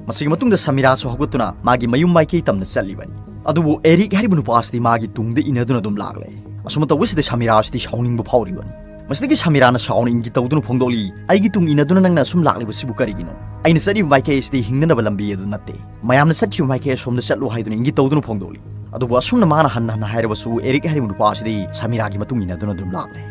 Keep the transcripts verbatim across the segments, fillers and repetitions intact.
ꯃꯁꯤꯒꯤ ꯃꯇꯨꯡꯗ ꯁꯃꯤꯔꯥꯁꯨ ꯍꯧꯒꯠꯇꯨꯅ ꯃꯥꯒꯤ ꯃꯌꯨꯝ ꯃꯥꯏꯀꯩ ꯇꯝꯅ ꯆꯠꯂꯤꯕꯅꯤ꯫ ꯑꯗꯨꯕꯨ ꯑꯦꯔꯤꯛ ꯍꯥꯏꯔꯤꯕ ꯅꯨꯄꯥ ꯑꯁꯤꯗꯤ ꯃꯥꯒꯤ ꯇꯨꯡꯗ ꯏꯟꯅꯗꯨꯅ ꯑꯗꯨꯝ ꯂꯥꯛꯂꯦ꯫ ꯑꯁꯨꯝꯅ ꯇꯧꯕꯁꯤꯗ ꯁꯃꯤꯔꯥ ꯑꯁꯤꯗꯤ ꯁꯥꯎꯅꯤꯡꯕ ꯐꯥꯎꯔꯤꯕꯅꯤ꯫ ꯃꯁꯤꯗꯒꯤ ꯁꯃꯤꯔꯥꯅ ꯁꯥꯎꯅ ꯏꯪꯒꯤꯠ ꯇꯧꯗꯨꯅ ꯐꯣꯡꯗꯣꯛꯂꯤ, "ꯑꯩꯒꯤ ꯇꯨꯡ ꯏꯟꯅꯗꯨꯅ ꯅꯪꯅ ꯑꯁꯨꯝ ꯂꯥꯛꯂꯤꯕꯁꯤꯕꯨ ꯀꯔꯤꯒꯤꯅꯣ? ꯑꯩꯅ ꯆꯠꯂꯤꯕ ꯃꯥꯏꯀꯩ ꯑꯁꯤꯗꯤ ꯍꯤꯡꯅꯅꯕ ꯂꯝꯕꯤ ꯑꯗꯨ ꯅꯠꯇꯦ꯫ ꯃꯌꯥꯝꯅ ꯆꯠꯈꯤꯕ ꯃꯥꯏꯀꯩ ꯑꯁꯣꯝꯗ ꯆꯠꯂꯨ" ꯍꯥꯏꯗꯨꯅ ꯏꯪꯒꯤꯠ ꯇꯧꯗꯨꯅ ꯐꯣꯡꯗꯣꯛꯂꯤ꯫ ꯑꯗꯨꯕꯨ ꯑꯁꯨꯝꯅ ꯃꯥꯅ ꯍꯟꯅ ꯍꯟꯅ ꯍꯥꯏꯔꯕꯁꯨ ꯑꯦꯔꯤꯛ ꯍꯥꯏꯔꯤꯕ ꯅꯨꯄꯥ ꯑꯁꯤꯗꯤ ꯁꯃꯤꯔꯥꯒꯤ ꯃꯇꯨꯡ ꯏꯟꯅꯗꯨꯅ ꯑꯗꯨꯝ ꯂꯥꯛꯂꯦ꯫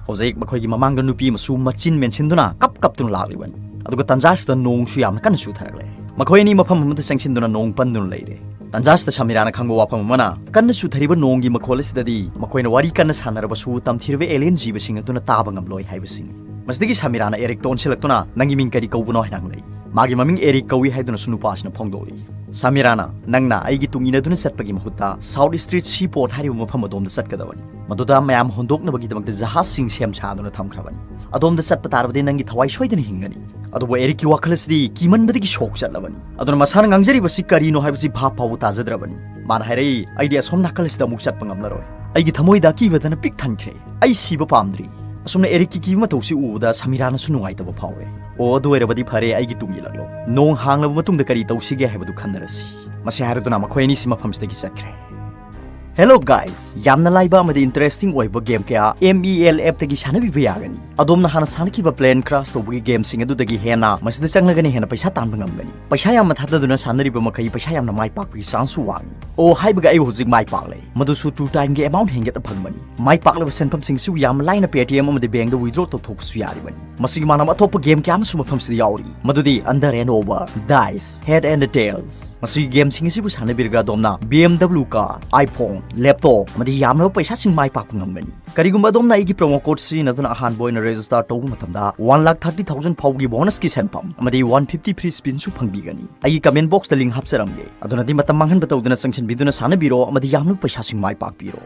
ꯍꯧꯖꯤꯛ ꯃꯈꯣꯏꯒꯤ ꯃꯃꯥꯡꯗ ꯅꯨꯄꯤ ꯑꯃꯁꯨ ꯃꯆꯤꯟ ꯃꯦꯟꯁꯤꯟꯗꯨꯅ ꯀꯞ ꯀꯞꯇꯨꯅ ꯂꯥꯛꯂꯤꯕꯅꯤ꯫ ꯑꯗꯨꯒ ꯇꯟꯖꯥꯁꯤꯗ ꯅꯣꯡꯁꯨ ꯌꯥꯝꯅ ꯀꯟꯅ ꯆꯨꯊꯔꯛꯂꯦ꯫ ꯃꯈꯣꯏ ꯑꯅꯤ ꯃꯐꯝ ꯑꯃꯗ ꯆꯪꯁꯤꯟꯗꯨꯅ ꯅꯣꯡ ꯄꯟꯗꯨꯅ ꯂꯩꯔꯦ꯫ ꯇꯟꯖꯥꯁꯤꯗ ꯁꯃꯤꯔꯥꯅ ꯈꯪꯕ ꯋꯥꯐꯝ ꯑꯃꯅ, ꯀꯟꯅ ꯆꯨꯊꯔꯤꯕ ꯅꯣꯡꯒꯤ ꯃꯈꯣꯜ ꯑꯁꯤꯗꯗꯤ ꯃꯈꯣꯏꯅ ꯋꯥꯔꯤ ꯀꯟꯅ ꯁꯥꯟꯅꯔꯕꯁꯨ ꯇꯝꯊꯤꯔꯕ ꯑꯦꯂꯤꯌꯟ ꯖꯤꯕꯁꯤꯡ ꯑꯗꯨꯅ ꯇꯥꯕ ꯉꯝꯂꯣꯏ ꯍꯥꯏꯕꯁꯤꯅꯤ꯫ ꯃꯁꯤꯗꯒꯤ ꯁꯃꯤꯔꯥꯅ ꯑꯦꯔꯤꯛꯇ ꯑꯣꯟꯁꯤꯜꯂꯛꯇꯨꯅ, "ꯅꯪꯒꯤ ꯃꯤꯡ ꯀꯔꯤ ꯀꯧꯕꯅꯣ?" ꯍꯥꯏꯅ ꯍꯪꯂꯛꯏ꯫ ꯃꯥꯒꯤ ꯃꯃꯤꯡ ꯑꯦꯔꯤꯛ ꯀꯧꯏ ꯍꯥꯏꯗꯨꯅꯁꯨ ꯅꯨꯄꯥ ꯑꯁꯤꯅ ꯐꯣꯡꯗꯣꯛꯂꯤ꯫ ꯁꯃꯤꯔꯥꯅ, "ꯅꯪꯅ ꯑꯩꯒꯤ ꯇꯨꯡ ꯏꯟꯅꯗꯨꯅ ꯆꯠꯄꯒꯤ ꯃꯍꯨꯠꯇ ꯁꯥꯎꯠ ꯏꯁꯇ꯭ꯔꯤꯠ ꯁꯤ ꯄꯣꯔꯠ ꯍꯥꯏꯔꯤꯕ ꯃꯐꯝ ꯑꯗꯣꯝꯗ ꯆꯠꯀꯗꯕꯅꯤ꯫ ꯃꯗꯨꯗ ꯃꯌꯥꯝ ꯍꯣꯟꯗꯣꯛꯅꯕꯒꯤꯗꯃꯛꯇ ꯖꯍꯥꯖꯁꯤꯡ ꯁꯦꯝ ꯁꯥꯗꯨꯅ ꯊꯝꯈ꯭ꯔꯕꯅꯤ꯫ ꯑꯗꯣꯝꯗ ꯆꯠꯄ ꯇꯥꯔꯕꯗꯤ ꯅꯪꯒꯤ ꯊꯋꯥꯏ ꯁꯣꯏꯗꯅ ꯍꯤꯡꯒꯅꯤ꯫" ꯑꯗꯨꯕꯨ ꯑꯦꯔꯤꯛꯀꯤ ꯋꯥꯈꯜ ꯑꯁꯤꯗꯤ ꯀꯤꯃꯟꯕꯗꯒꯤ ꯁꯣꯛ ꯆꯠꯂꯕꯅꯤ꯫ ꯑꯗꯨꯅ ꯃꯁꯥꯅ ꯉꯥꯡꯖꯔꯤꯕꯁꯤ ꯀꯔꯤꯅꯣ ꯍꯥꯏꯕꯁꯤ ꯚꯥꯞ ꯐꯥꯎꯕ ꯇꯥꯖꯗ꯭ꯔꯕꯅꯤ꯫ ꯃꯥꯅ ꯍꯥꯏꯔꯛꯏ, "ꯑꯩꯗꯤ ꯑꯁꯣꯝ ꯅꯥꯀꯜ ꯑꯁꯤꯗ ꯑꯃꯨꯛ ꯆꯠꯄ ꯉꯝꯂꯔꯣꯏ꯫ ꯑꯩꯒꯤ ꯊꯃꯣꯏꯗ ꯑꯀꯤꯕꯗꯅ ꯄꯤꯛ ꯊꯟꯈ꯭ꯔꯦ꯫ ꯑꯩ ꯁꯤꯕ ꯄꯥꯝꯗ꯭ꯔꯤ꯫" ꯑꯁꯨꯝꯅ ꯑꯦꯔꯤꯛꯀꯤ ꯀꯤꯕ ꯃꯇꯧꯁꯤ ꯎꯕꯗ ꯁꯃꯤꯔꯥꯅꯁꯨ ꯅꯨꯡꯉꯥꯏꯇꯕ ꯐꯥꯎꯔꯦ꯫ "ꯑꯣ, ꯑꯗꯨ ꯑꯣꯏꯔꯕꯗꯤ ꯐꯔꯦ, ꯑꯩꯒꯤ ꯇꯨꯡ ꯏꯜꯂꯛꯂꯣ꯫ ꯅꯣꯡ ꯍꯥꯡꯂꯕ ꯃꯇꯨꯡꯗ ꯀꯔꯤ ꯇꯧꯁꯤꯒꯦ ꯍꯥꯏꯕꯗꯨ ꯈꯟꯅꯔꯁꯤ꯫" ꯃꯁꯤ ꯍꯥꯏꯔꯗꯨꯅ ꯃꯈꯣꯏ ꯑꯅꯤꯁꯤ ꯃꯐꯝꯁꯤꯗꯒꯤ ꯆꯠꯈ꯭ꯔꯦ꯫ Hello guys, ꯌꯥꯝꯅ ꯂꯥꯏꯕ ꯑꯃꯗꯤ ꯏꯟꯇꯔꯦꯁꯇꯤꯡ ꯑꯣꯏꯕ ꯒꯦꯝ ꯀꯌꯥ M E L app ꯇꯒꯤ ꯁꯥꯟꯅꯕꯤꯕ ꯌꯥꯒꯅꯤ꯫ ꯑꯗꯣꯝꯅ ꯍꯥꯟꯅ ꯁꯥꯟꯅꯈꯤꯕ ꯄ꯭ꯂꯦꯟ ꯀ꯭ꯔꯥꯁ ꯇꯧꯕꯒꯤ ꯒꯦꯝꯁꯤꯡ ꯑꯗꯨꯗꯒꯤ ꯍꯦꯟꯅ ꯃꯁꯤꯗ ꯆꯪꯂꯒꯅ ꯍꯦꯟꯅ ꯄꯩꯁꯥ ꯇꯥꯟꯕ ꯉꯝꯒꯅꯤ꯫ ꯄꯩꯁꯥ ꯌꯥꯝꯅ ꯊꯥꯗꯗꯨꯅ ꯁꯥꯟꯅꯔꯤꯕ ꯃꯈꯩ ꯄꯩꯁꯥ ꯌꯥꯝꯅ ꯃꯥꯏ ꯄꯥꯛꯄꯒꯤ ꯆꯥꯟꯁꯁꯨ ꯋꯥꯡꯏ꯫ ꯑꯣ, ꯍꯥꯏꯕꯒ ꯑꯩ ꯍꯧꯖꯤꯛ ꯃꯥꯏ ꯄꯥꯛꯂꯦ꯫ ꯃꯗꯨꯁꯨ two time ꯒꯤ ꯑꯦꯃꯥꯎꯟ ꯍꯦꯟꯒꯠꯅ ꯐꯪꯕꯅꯤ꯫ ꯃꯥꯏ ꯄꯥꯛꯂꯕ ꯁꯦꯟꯐꯝꯁꯤꯡꯁꯤꯕꯨ ꯌꯥꯝꯅ ꯂꯥꯏꯅ Paytm ꯑꯃꯗꯤ ꯕꯦꯡꯗ withdraw ꯇꯧꯊꯣꯛꯄꯁꯨ ꯌꯥꯔꯤꯕꯅꯤ꯫ ꯃꯁꯤꯒꯤ ꯃꯥꯟꯅꯕ ꯑꯇꯣꯞꯄ ꯒꯦꯝ ꯀꯌꯥ ꯑꯃꯁꯨ ꯃꯐꯝꯁꯤꯗ ꯌꯥꯎꯔꯤ, ꯃꯗꯨꯗꯤ Under and Over, Dice, Head and Tails꯫ ꯃꯁꯤꯒꯤ ꯒꯦꯝꯁꯤꯡ ꯑꯁꯤꯕꯨ ꯁꯥꯟꯅꯕꯤꯔꯒ ꯑꯗꯣꯝꯅ B M W car, iPhone, laptop ꯑꯃꯗꯤ ꯌꯥꯝꯂꯕ ꯄꯩꯁꯥꯁꯤꯡ ꯃꯥꯏ ꯄꯥꯛꯄ ꯉꯝꯒꯅꯤ꯫ ꯀꯔꯤꯒꯨꯝꯕ ꯑꯗꯣꯝꯅ ꯑꯩꯒꯤ promo code ꯁꯤꯖꯤꯟꯅꯗꯨꯅ ꯑꯍꯥꯟꯕ ꯑꯣꯏꯅ register ꯇꯧꯕ ꯃꯇꯝꯗ one lakh thirty thousand ꯐꯥꯎꯕꯒꯤ bonus ꯀꯤ ꯁꯦꯟꯐꯝ ꯑꯃꯗꯤ one fifty free spin ꯁꯨ ꯐꯪꯕꯤꯒꯅꯤ꯫ ꯑꯩꯒꯤ comment box ꯇ link ꯍꯥꯞꯆꯔꯝꯒꯦ꯫ ꯑꯗꯨꯅꯗꯤ ꯃꯇꯝ ꯃꯥꯡꯍꯟꯕ ꯇꯧꯗꯅ ꯆꯪꯁꯤꯟꯕꯤꯗꯨꯅ ꯁꯥꯟꯅꯕꯤꯔꯣ ꯑꯃꯗꯤ ꯌꯥꯝꯅ ꯄꯩꯁꯥꯁꯤꯡ ꯃꯥꯏ ꯄꯥꯛꯄꯤꯔꯣ꯫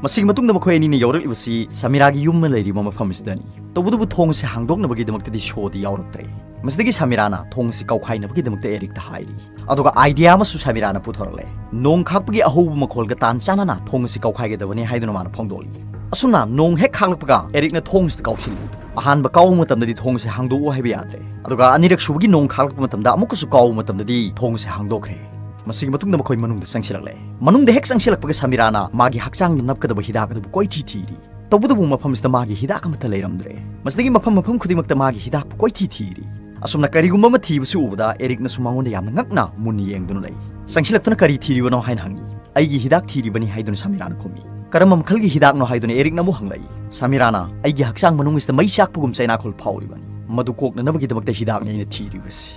ꯃꯁꯤꯒꯤ ꯃꯇꯨꯡꯗ ꯃꯈꯣꯏ ꯑꯅꯤꯅ ꯌꯧꯔꯛꯂꯤꯕꯁꯤ ꯁꯃꯤꯔꯥꯒꯤ ꯌꯨꯝ ꯑꯃ ꯂꯩꯔꯤꯕ ꯃꯐꯝ ꯑꯁꯤꯗꯅꯤ꯫ ꯇꯧꯕꯇꯕꯨ ꯊꯣꯡ ꯑꯁꯤ ꯍꯥꯡꯗꯣꯛꯅꯕꯒꯤꯗꯃꯛꯇꯗꯤ ꯁꯣꯗꯤ ꯌꯥꯎꯔꯛꯇ꯭ꯔꯦ꯫ ꯃꯁꯤꯗꯒꯤ ꯁꯃꯤꯔꯥꯅ ꯊꯣꯡ ꯑꯁꯤ ꯀꯥꯎꯈꯥꯏꯅꯕꯒꯤꯗꯃꯛꯇ ꯑꯦꯔꯤꯛꯇ ꯍꯥꯏꯔꯤ꯫ ꯑꯗꯨꯒ idea ꯑꯃꯁꯨ ꯁꯃꯤꯔꯥꯅ ꯄꯨꯊꯣꯔꯛꯂꯦ꯫ ꯅꯣꯡ ꯈꯥꯛꯄꯒꯤ ꯑꯍꯧꯕ ꯃꯈꯣꯜꯒ ꯇꯥꯟ ꯆꯥꯟꯅꯅ ꯊꯣꯡ ꯑꯁꯤ ꯀꯥꯎꯈꯥꯏꯒꯗꯕꯅꯤ ꯍꯥꯏꯗꯨꯅ ꯃꯥꯅ ꯐꯣꯡꯗꯣꯛꯂꯤ꯫ ꯑꯁꯨꯝꯅ ꯅꯣꯡ ꯍꯦꯛ ꯈꯥꯛꯂꯛꯄꯒ ꯑꯦꯔꯤꯛꯅ ꯊꯣꯡ ꯑꯁꯤꯗ ꯀꯥꯎꯁꯤꯜꯂꯤ꯫ ꯑꯍꯥꯟꯕ ꯀꯥꯎꯕ ꯃꯇꯝꯗꯗꯤ ꯊꯣꯡꯁꯦ ꯍꯥꯡꯗꯣꯛꯎ ꯍꯥꯏꯕ ꯌꯥꯗ꯭ꯔꯦ꯫ ꯑꯗꯨꯒ ꯑꯅꯤꯔꯛ ꯁꯨꯕꯒꯤ ꯅꯣꯡ ꯈꯥꯛꯂꯛꯄ ꯃꯇꯝꯗ ꯑꯃꯨꯛꯀꯁꯨ ꯀꯥꯎꯕ ꯃꯇꯝꯗꯗꯤ ꯊꯣꯡꯁꯦ ꯍꯥꯡꯗꯣꯛꯈ꯭ꯔꯦ꯫ ꯃꯁꯤꯒꯤ ꯃꯇꯨꯡꯗ ꯃꯈꯣꯏ ꯃꯅꯨꯡꯗ ꯆꯪꯁꯤꯜꯂꯛꯂꯦ꯫ ꯃꯅꯨꯡꯗ ꯍꯦꯛ ꯆꯪꯁꯤꯜꯂꯛꯄꯒ ꯁꯃꯤꯔꯥꯅ ꯃꯥꯒꯤ ꯍꯛꯆꯥꯡꯗ ꯅꯞꯀꯗꯕ ꯍꯤꯗꯥꯛ ꯑꯗꯨꯕꯨ ꯀꯣꯏꯊꯤ ꯊꯤꯔꯤ꯫ ꯇꯧꯕꯇꯕꯨ ꯃꯐꯝꯁꯤꯗ ꯃꯥꯒꯤ ꯍꯤꯗꯥꯛ ꯑꯃꯠꯇ ꯂꯩꯔꯝꯗ꯭ꯔꯦ꯫ ꯃꯁꯤꯗꯒꯤ ꯃꯐꯝ ꯃꯐꯝ ꯈꯨꯗꯤꯡꯃꯛꯇ ꯃꯥꯒꯤ ꯍꯤꯗꯥꯛꯄꯨ ꯀꯣꯏꯊꯤ ꯊꯤꯔꯤ꯫ ꯑꯁꯨꯝꯅ ꯀꯔꯤꯒꯨꯝꯕ ꯑꯃ ꯊꯤꯕꯁꯤ ꯎꯕꯗ ꯑꯦꯔꯤꯛꯅꯁꯨ ꯃꯉꯣꯟꯗ ꯌꯥꯝꯅ ꯉꯛꯅ ꯃꯨꯟꯅ ꯌꯦꯡꯗꯨꯅ ꯂꯩ꯫ ꯆꯪꯁꯤꯜꯂꯛꯇꯨꯅ "ꯀꯔꯤ ꯊꯤꯔꯤꯕꯅꯣ?" ꯍꯥꯏꯅ ꯍꯪꯉꯤ꯫ "ꯑꯩꯒꯤ ꯍꯤꯗꯥꯛ ꯊꯤꯔꯤꯕꯅꯤ" ꯍꯥꯏꯗꯨꯅ ꯁꯃꯤꯔꯥꯅ ꯈꯨꯝꯃꯤ꯫ "ꯀꯔꯝꯕ ꯃꯈꯜꯒꯤ ꯍꯤꯗꯥꯛꯅꯣ?" ꯍꯥꯏꯗꯨꯅ ꯑꯦꯔꯤꯛꯅ ꯑꯃꯨꯛ ꯍꯪꯂꯛꯏ꯫ ꯁꯃꯤꯔꯥꯅ, "ꯑꯩꯒꯤ ꯍꯛꯆꯥꯡ ꯃꯅꯨꯡꯁꯤꯗ ꯃꯩ ꯆꯥꯛꯄꯒꯨꯝ ꯆꯩꯅꯥꯈꯣꯜ ꯐꯥꯎꯔꯤꯕꯅꯤ꯫ ꯃꯗꯨ ꯀꯣꯛꯅꯅꯕꯒꯤꯗꯃꯛꯇ ꯍꯤꯗꯥꯛꯅꯤ ꯑꯩꯅ ꯊꯤꯔꯤꯕꯁꯤ꯫"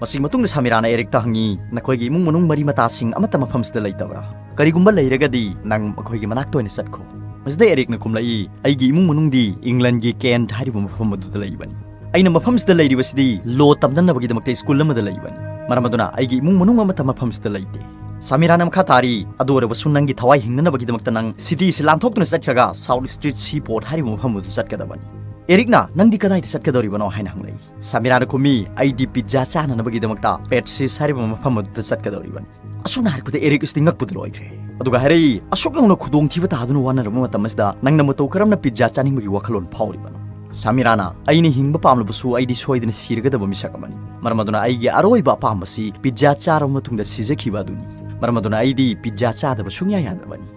ꯃꯁꯤꯒꯤ ꯃꯇꯨꯡꯗ ꯁꯃꯤꯔꯥꯅ ꯑꯦꯔꯤꯛꯇ ꯍꯪꯉꯤ, "ꯅꯈꯣꯏꯒꯤ ꯏꯃꯨꯡ ꯃꯅꯨꯡ ꯃꯔꯤ ꯃꯇꯥꯁꯤꯡ ꯑꯃꯠꯇ ꯃꯐꯝꯁꯤꯗ ꯂꯩꯇꯕ꯭ꯔꯥ? ꯀꯔꯤꯒꯨꯝꯕ ꯂꯩꯔꯒꯗꯤ ꯅꯪ ꯃꯈꯣꯏꯒꯤ ꯃꯅꯥꯛꯇ ꯑꯣꯏꯅ ꯆꯠꯈꯣ꯫" ꯃꯁꯤꯗ ꯑꯦꯔꯤꯛꯅ ꯈꯨꯝꯂꯛꯏ, "ꯑꯩꯒꯤ ꯏꯃꯨꯡ ꯃꯅꯨꯡꯗꯤ ꯏꯪꯂꯦꯟꯒꯤ ꯀꯦꯟꯠ ꯍꯥꯏꯔꯤꯕ ꯃꯐꯝ ꯑꯗꯨꯗ ꯂꯩꯕꯅꯤ꯫ ꯑꯩꯅ ꯃꯐꯝꯁꯤꯗ ꯂꯩꯔꯤꯕꯁꯤꯗꯤ ꯂꯣ ꯇꯝꯅꯅꯕꯒꯤꯗꯃꯛꯇ ꯁ꯭ꯀꯨꯜ ꯑꯃꯗ ꯂꯩꯕꯅꯤ꯫ ꯃꯔꯝ ꯑꯗꯨꯅ ꯑꯩꯒꯤ ꯏꯃꯨꯡ ꯃꯅꯨꯡ ꯑꯃꯠꯇ ꯃꯐꯝꯁꯤꯗ ꯂꯩꯇꯦ꯫" ꯁꯃꯤꯔꯥꯅ ꯃꯈꯥ ꯇꯥꯔꯤ, "ꯑꯗꯨ ꯑꯣꯏꯔꯕꯁꯨ ꯅꯪꯒꯤ ꯊꯋꯥꯏ ꯍꯤꯡꯅꯅꯕꯒꯤꯗꯃꯛꯇ ꯅꯪ ꯁꯤꯇꯤꯁꯤ ꯂꯥꯟꯊꯣꯛꯇꯨꯅ ꯆꯠꯈ꯭ꯔꯒ ꯁꯥꯎꯠ ꯁ꯭ꯇ꯭ꯔꯤꯠ ꯁꯤ ꯄꯣꯔꯠ ꯍꯥꯏꯔꯤꯕ ꯃꯐꯝ ꯑꯗꯨ ꯆꯠꯀꯗꯕꯅꯤ꯫" "ꯑꯦꯔꯤꯛꯅ, ꯅꯪꯗꯤ ꯀꯗꯥꯏꯗ ꯆꯠꯀꯗꯧꯔꯤꯕꯅꯣ?" ꯍꯥꯏꯅ ꯍꯪꯂꯛꯏ꯫ ꯁꯃꯤꯔꯥꯅ ꯈꯨꯝꯃꯤ, "ꯑꯩꯗꯤ ꯄꯤꯠꯖꯥ ꯆꯥꯅꯅꯕꯒꯤꯗꯃꯛꯇ ꯄꯦꯠꯁꯤꯁ ꯍꯥꯏꯔꯤꯕ ꯃꯐꯝ ꯑꯗꯨꯗ ꯆꯠꯀꯗꯧꯔꯤꯕꯅꯤ꯫" ꯑꯁꯨꯝꯅ ꯍꯥꯏꯔꯛꯄꯗ ꯑꯦꯔꯤꯛ ꯑꯁꯤꯗꯤ ꯉꯛꯄꯗ ꯂꯣꯏꯈ꯭ꯔꯦ꯫ ꯑꯗꯨꯒ ꯍꯥꯏꯔꯛꯏ, "ꯑꯁꯨꯛ ꯌꯧꯅ ꯈꯨꯗꯣꯡꯊꯤꯕ ꯇꯥꯗꯨꯅ ꯋꯥꯅꯔꯕ ꯃꯇꯝ ꯑꯁꯤꯗ ꯅꯪꯅ ꯃꯇꯧ ꯀꯔꯝꯅ ꯄꯤꯠꯖꯥ ꯆꯥꯅꯤꯡꯕꯒꯤ ꯋꯥꯈꯜꯂꯣꯟ ꯐꯥꯎꯔꯤꯕꯅꯣ?" ꯁꯃꯤꯔꯥꯅ, "ꯑꯩꯅ ꯍꯤꯡꯕ ꯄꯥꯝꯂꯕꯁꯨ ꯑꯩꯗꯤ ꯁꯣꯏꯗꯅ ꯁꯤꯔꯒꯗꯕ ꯃꯤꯁꯛ ꯑꯃꯅꯤ꯫ ꯃꯔꯝ ꯑꯗꯨꯅ ꯑꯩꯒꯤ ꯑꯔꯣꯏꯕ ꯑꯄꯥꯝꯕꯁꯤ ꯄꯤꯠꯖꯥ ꯆꯥꯔꯕ ꯃꯇꯨꯡꯗ ꯁꯤꯖꯈꯤꯕ ꯑꯗꯨꯅꯤ꯫ ꯃꯔꯝ ꯑꯗꯨꯅ ꯑꯩꯗꯤ ꯄꯤꯠꯖꯥ ꯆꯥꯗꯕ ꯁꯨꯡꯌꯥ ꯌꯥꯗꯕꯅꯤ꯫"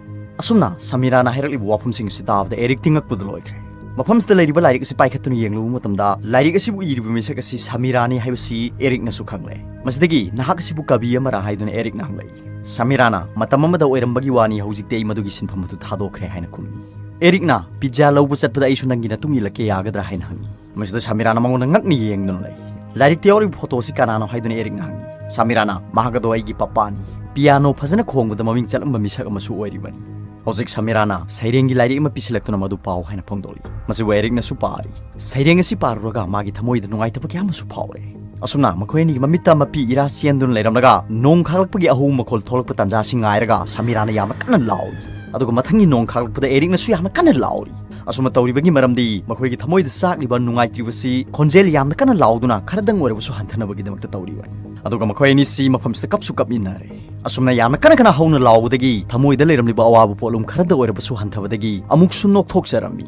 ꯑꯁꯨꯝꯅ ꯁꯃꯤꯔꯥꯅ ꯍꯥꯏꯔꯛꯂꯤꯕ ꯋꯥꯐꯝꯁꯤꯡ ꯑꯁꯤ ꯇꯥꯕꯗ ꯑꯦꯔꯤꯛꯇꯤ ꯉꯛꯄꯗ ꯂꯣꯏꯈ꯭ꯔꯦ꯫ ꯃꯐꯝꯁꯤꯗ ꯂꯩꯔꯤꯕ ꯂꯥꯏꯔꯤꯛ ꯑꯁꯤ ꯄꯥꯏꯈꯠꯇꯨꯅ ꯌꯦꯡꯂꯨꯕ ꯃꯇꯝꯗ, ꯂꯥꯏꯔꯤꯛ ꯑꯁꯤꯕꯨ ꯏꯔꯤꯕ ꯃꯤꯁꯛ ꯑꯁꯤ ꯁꯃꯤꯔꯥꯅꯤ ꯍꯥꯏꯕꯁꯤ ꯑꯦꯔꯤꯛꯅꯁꯨ ꯈꯪꯂꯦ꯫ ꯃꯁꯤꯗꯒꯤ, "ꯅꯍꯥꯛ ꯑꯁꯤꯕꯨ ꯀꯕꯤ ꯑꯃꯔꯥ?" ꯍꯥꯏꯗꯨꯅ ꯑꯦꯔꯤꯛꯅ ꯍꯪꯂꯛꯏ꯫ ꯁꯃꯤꯔꯥꯅ, "ꯃꯇꯝ ꯑꯃꯗ ꯑꯣꯏꯔꯝꯕꯒꯤ ꯋꯥꯅꯤ, ꯍꯧꯖꯤꯛꯇꯤ ꯑꯩ ꯃꯗꯨꯒꯤ ꯁꯤꯟꯐꯝ ꯑꯗꯨ ꯊꯥꯗꯣꯛꯈ꯭ꯔꯦ" ꯍꯥꯏꯅ ꯈꯨꯝꯃꯤ꯫ ꯑꯦꯔꯤꯛꯅ, "ꯄꯤꯠꯖꯥ ꯂꯧꯕ ꯆꯠꯄꯗ ꯑꯩꯁꯨ ꯅꯪꯒꯤ ꯅꯇꯨꯡ ꯏꯜꯂꯛꯀꯦ, ꯌꯥꯒꯗ꯭ꯔꯥ?" ꯍꯥꯏꯅ ꯍꯪꯉꯤ꯫ ꯃꯁꯤꯗ ꯁꯃꯤꯔꯥꯅ ꯃꯉꯣꯟꯗ ꯉꯛꯅ ꯌꯦꯡꯗꯨꯅ ꯂꯩ꯫ "ꯂꯥꯏꯔꯤꯛꯇ ꯌꯥꯎꯔꯤꯕ ꯐꯣꯇꯣ ꯑꯁꯤ ꯀꯅꯥꯅꯣ?" ꯍꯥꯏꯗꯨꯅ ꯑꯦꯔꯤꯛꯅ ꯍꯪꯉꯤ꯫ ꯁꯃꯤꯔꯥꯅ, "ꯃꯍꯥꯛ ꯑꯗꯣ ꯑꯩꯒꯤ ꯄꯄꯥꯅꯤ꯫ ꯄꯤꯌꯥꯅꯣ ꯐꯖꯅ ꯈꯣꯡꯕꯗ ꯃꯃꯤꯡ ꯆꯠꯂꯝꯕ ꯃꯤꯁꯛ ꯑꯃꯁꯨ ꯑꯣꯏꯔꯤꯕꯅꯤ꯫" ꯍꯧꯖꯤꯛ ꯁꯃꯤꯔꯥꯅ ꯁꯩꯔꯦꯡꯒꯤ ꯂꯥꯏꯔꯤꯛ ꯑꯃ ꯄꯤꯁꯤꯜꯂꯛꯇꯨꯅ ꯃꯗꯨ ꯄꯥꯎ ꯍꯥꯏꯅ ꯐꯣꯡꯗꯣꯛꯂꯤ꯫ ꯃꯁꯤꯕꯨ ꯑꯦꯔꯤꯛꯅꯁꯨ ꯄꯥꯔꯤ꯫ ꯁꯩꯔꯦꯡ ꯑꯁꯤ ꯄꯥꯔꯨꯔꯒ ꯃꯥꯒꯤ ꯊꯃꯣꯏꯗ ꯅꯨꯡꯉꯥꯏꯇꯕ ꯀꯌꯥ ꯑꯃꯁꯨ ꯐꯥꯎꯔꯦ꯫ ꯑꯁꯨꯝꯅ ꯃꯈꯣꯏ ꯑꯅꯤꯒꯤ ꯃꯃꯤꯠꯇ ꯃꯄꯤ ꯏꯔꯥ ꯆꯦꯟꯗꯨꯅ ꯂꯩꯔꯝꯂꯒ ꯅꯣꯡ ꯈꯥꯛꯂꯛꯄꯒꯤ ꯑꯍꯧꯕ ꯃꯈꯣꯜ ꯊꯣꯛꯂꯛꯄ ꯇꯥꯟꯖꯥꯁꯤ ꯉꯥꯏꯔꯒ ꯁꯃꯤꯔꯥꯅ ꯌꯥꯝꯅ ꯀꯟꯅ ꯂꯥꯎꯔꯤ꯫ ꯑꯗꯨꯒ ꯃꯊꯪꯒꯤ ꯅꯣꯡ ꯈꯥꯛꯂꯛꯄꯗ ꯑꯦꯔꯤꯛꯅꯁꯨ ꯌꯥꯝꯅ ꯀꯟꯅ ꯂꯥꯎꯔꯤ꯫ ꯑꯁꯨꯝꯅ ꯇꯧꯔꯤꯕꯒꯤ ꯃꯔꯝꯗꯤ ꯃꯈꯣꯏꯒꯤ ꯊꯃꯣꯏꯗ ꯆꯥꯛꯂꯤꯕ ꯅꯨꯡꯉꯥꯏꯇ꯭ꯔꯤꯕꯁꯤ ꯈꯣꯟꯖꯦꯜ ꯌꯥꯝꯅ ꯀꯟꯅ ꯂꯥꯎꯗꯨꯅ ꯈꯔꯗꯪ ꯑꯣꯏꯔꯕꯁꯨ ꯍꯟꯊꯅꯕꯒꯤꯗꯃꯛꯇ ꯇꯧꯔꯤꯕꯅꯤ꯫ ꯑꯗꯨꯒ ꯃꯈꯣꯏ ꯑꯅꯤꯁꯤ ꯃꯐꯝꯁꯤꯗ ꯀꯞꯁꯨ ꯀꯞꯃꯤꯟꯅꯔꯦ꯫ ꯑꯁꯨꯝꯅ ꯌꯥꯝꯅ ꯀꯟꯅ ꯀꯟꯅ ꯍꯧꯅ ꯂꯥꯎꯕꯗꯒꯤ ꯊꯃꯣꯏꯗ ꯂꯩꯔꯝꯂꯤꯕ ꯑꯋꯥꯕ ꯄꯣꯠꯂꯨꯝ ꯈꯔꯗ ꯑꯣꯏꯔꯕꯁꯨ ꯍꯟꯊꯕꯗꯒꯤ ꯑꯃꯨꯛꯁꯨ ꯅꯣꯛꯊꯣꯛꯆꯔꯝꯃꯤ꯫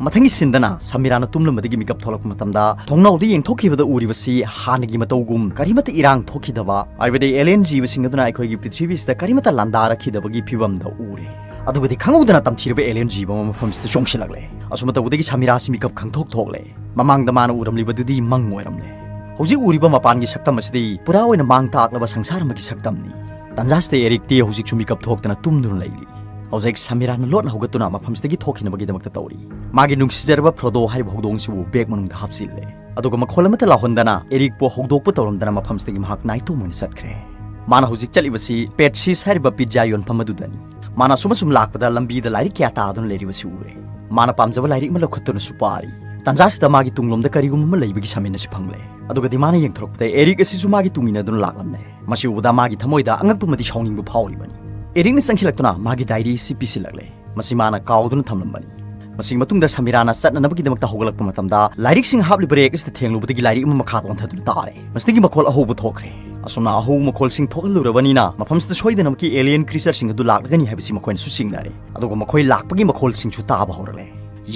ꯃꯊꯪꯒꯤ ꯁꯤꯟꯗꯅ ꯁꯃꯤꯔꯥꯅ ꯇꯨꯝꯂꯝꯕꯗꯒꯤ ꯃꯤꯀꯞ ꯊꯣꯛꯂꯛꯄ ꯃꯇꯝꯗ ꯊꯣꯡꯅꯥꯎꯗ ꯌꯦꯡꯊꯣꯛꯈꯤꯕꯗ ꯎꯔꯤꯕꯁꯤ ꯍꯥꯟꯅꯒꯤ ꯃꯇꯧꯒꯨꯝ ꯀꯔꯤꯃꯠꯇ ꯏꯔꯥꯡ ꯊꯣꯛꯈꯤꯗꯕ, ꯍꯥꯏꯕꯗꯤ ꯑꯦꯂꯤꯌꯟ ꯖꯤꯕꯁꯤꯡ ꯑꯗꯨꯅ ꯑꯩꯈꯣꯏꯒꯤ ꯄ꯭ꯔꯤꯊꯤꯕꯤꯁꯤꯗ ꯀꯔꯤꯃꯠꯇ ꯂꯥꯟꯗꯥꯔꯛꯈꯤꯗꯕꯒꯤ ꯐꯤꯕꯝꯗ ꯎꯔꯦ꯫ ꯑꯗꯨꯒꯗꯤ ꯈꯪꯍꯧꯗꯅ ꯇꯝꯊꯤꯔꯕ ꯑꯦꯂꯤꯌꯟ ꯖꯤꯕ ꯑꯃ ꯃꯐꯝꯁꯤꯗ ꯆꯣꯡꯁꯤꯜꯂꯛꯂꯦ꯫ ꯑꯁꯨꯝꯅ ꯇꯧꯕꯗꯒꯤ ꯁꯃꯤꯔꯥꯁꯤ ꯃꯤꯀꯞ ꯈꯪꯊꯣꯛ ꯊꯣꯛꯂꯦ꯫ ꯃꯃꯥꯡꯗ ꯃꯥꯅ ꯎꯔꯝꯂꯤꯕꯗꯨꯗꯤ ꯃꯪ ꯑꯣꯏꯔꯝꯂꯦ꯫ ꯍꯧꯖꯤꯛ ꯎꯔꯤꯕ ꯃꯄꯥꯟꯒꯤ ꯁꯛꯇꯝ ꯑꯁꯤꯗꯤ ꯄꯨꯔꯥ ꯑꯣꯏꯅ ꯃꯥꯡ ꯇꯥꯛꯂꯕ ꯁꯪꯁꯥꯔ ꯑꯃꯒꯤ ꯁꯛꯇꯝꯅꯤ꯫ ꯇꯟꯖꯥꯁꯤꯗ ꯑꯦꯔꯤꯛꯇꯤ ꯍꯧꯖꯤꯛꯁꯨ ꯃꯤꯀꯞ ꯊꯣꯛꯇꯅ ꯇꯨꯝꯗꯨꯅ ꯂꯩꯔꯤ꯫ ꯍꯧꯖꯤꯛ ꯁꯃꯤꯔꯥꯅ ꯂꯣꯠꯅ ꯍꯧꯒꯠꯇꯨꯅ ꯃꯐꯝꯁꯤꯗꯒꯤ ꯊꯣꯛꯈꯤꯅꯕꯒꯤꯗꯃꯛꯇ ꯇꯧꯔꯤ꯫ ꯃꯥꯒꯤ ꯅꯨꯡꯁꯤꯖꯔꯕ ꯐ꯭ꯔꯣꯗꯣ ꯍꯥꯏꯔꯤꯕ ꯍꯧꯗꯣꯡꯁꯤꯕꯨ ꯕꯦꯒ ꯃꯅꯨꯡꯗ ꯍꯥꯞꯆꯤꯜꯂꯦ꯫ ꯑꯗꯨꯒ ꯃꯈꯣꯜ ꯑꯃꯠꯇ ꯂꯥꯎꯍꯟꯗꯅ ꯑꯦꯔꯤꯛꯄꯨ ꯍꯧꯗꯣꯛꯄ ꯇꯧꯔꯝꯗꯅ ꯃꯐꯝꯁꯤꯗꯒꯤ ꯃꯍꯥꯛ ꯅꯥꯏꯇꯣꯝ ꯑꯣꯏꯅ ꯆꯠꯈ꯭ꯔꯦ꯫ ꯃꯥꯅ ꯍꯧꯖꯤꯛ ꯆꯠꯂꯤꯕꯁꯤ ꯄꯦꯠꯁꯤꯁ ꯍꯥꯏꯔꯤꯕ ꯄꯤꯠꯖꯥ ꯌꯣꯟꯐꯝ ꯑꯗꯨꯗꯅꯤ꯫ ꯃꯥꯅ ꯑꯁꯨꯝ ꯑꯁꯨꯝ ꯂꯥꯛꯄꯗ ꯂꯝꯕꯤꯗ ꯂꯥꯏꯔꯤꯛ ꯀꯌꯥ ꯇꯥꯗꯨꯅ ꯂꯩꯔꯤꯕꯁꯤ ꯎꯔꯦ꯫ ꯃꯥꯅ ꯄꯥꯝꯖꯕ ꯂꯥꯏꯔꯤꯛ ꯑꯃ ꯂꯧꯈꯠꯇꯨꯅꯁꯨ ꯄꯥꯔꯤ꯫ ꯇꯟꯖꯥꯁꯤꯗ ꯃꯥꯒꯤ ꯇꯨꯡꯂꯣꯝꯗ ꯀꯔꯤꯒꯨꯝꯕ ꯑꯃ ꯂꯩꯕꯒꯤ ꯁꯥꯃꯤꯟ ꯑꯁꯤ ꯐꯪꯂꯦ꯫ ꯑꯗꯨꯒꯗꯤ ꯃꯥꯅ ꯌꯦꯡꯊꯣꯔꯛꯄꯗ ꯑꯦꯔꯤꯛ ꯑꯁꯤꯁꯨ ꯃꯥꯒꯤ ꯇꯨꯡ ꯏꯟꯅꯗꯨꯅ ꯂꯥꯛꯂꯝꯂꯦ꯫ ꯃꯁꯤ ꯎꯕꯗ ꯃꯥꯒꯤ ꯊꯃꯣꯏꯗ ꯑꯉꯛꯄ ꯑꯃꯗꯤ ꯁꯥꯎꯅꯤꯡꯕ ꯐꯥꯎꯔꯤꯕꯅꯤ꯫ ꯑꯦꯔꯤꯛꯅ ꯆꯪꯁꯤꯜꯂꯛꯇꯨꯅ ꯃꯥꯒꯤ ꯗꯥꯏꯔꯤ ꯑꯁꯤ ꯄꯤꯁꯤꯜꯂꯛꯂꯦ꯫ ꯃꯁꯤ ꯃꯥꯅ ꯀꯥꯎꯗꯨꯅ ꯊꯝꯂꯝꯕꯅꯤ꯫ ꯃꯁꯤꯒꯤ ꯃꯇꯨꯡꯗ ꯁꯃꯤꯔꯥꯅ ꯆꯠꯅꯅꯕꯒꯤꯗꯃꯛꯇ ꯍꯧꯒꯠꯂꯛꯄ ꯃꯇꯝꯗ ꯂꯥꯏꯔꯤꯛꯁꯤꯡ ꯍꯥꯞꯂꯤꯕ ꯔꯦꯛ ꯑꯁꯤꯗ ꯊꯦꯡꯂꯨꯕꯗꯒꯤ ꯂꯥꯏꯔꯤꯛ ꯑꯃ ꯃꯈꯥꯗ ꯑꯣꯟꯊꯗꯨꯅ ꯇꯥꯔꯦ꯫ ꯃꯁꯤꯗꯒꯤ ꯃꯈꯣꯜ ꯑꯍꯧꯕ ꯊꯣꯛꯈ꯭ꯔꯦ꯫ ꯑꯁꯨꯝꯅ ꯑꯍꯧꯕ ꯃꯈꯣꯜꯁꯤꯡ ꯊꯣꯛꯍꯜꯂꯨꯔꯕꯅꯤꯅ ꯃꯐꯝꯁꯤꯗ ꯁꯣꯏꯗꯅꯃꯛꯀꯤ ꯑꯦꯂꯤꯌꯟ ꯀ꯭ꯔꯤꯆꯔꯁꯤꯡ ꯑꯗꯨ ꯂꯥꯛꯂꯒꯅꯤ ꯍꯥꯏꯕꯁꯤ ꯃꯈꯣꯏꯅꯁꯨ ꯆꯤꯡꯅꯔꯦ꯫ ꯑꯗꯨꯒ ꯃꯈꯣꯏ ꯂꯥꯛꯄꯒꯤ ꯃꯈꯣꯜꯁꯤꯡꯁꯨ ꯇꯥꯕ ꯍꯧꯔꯛꯂꯦ꯫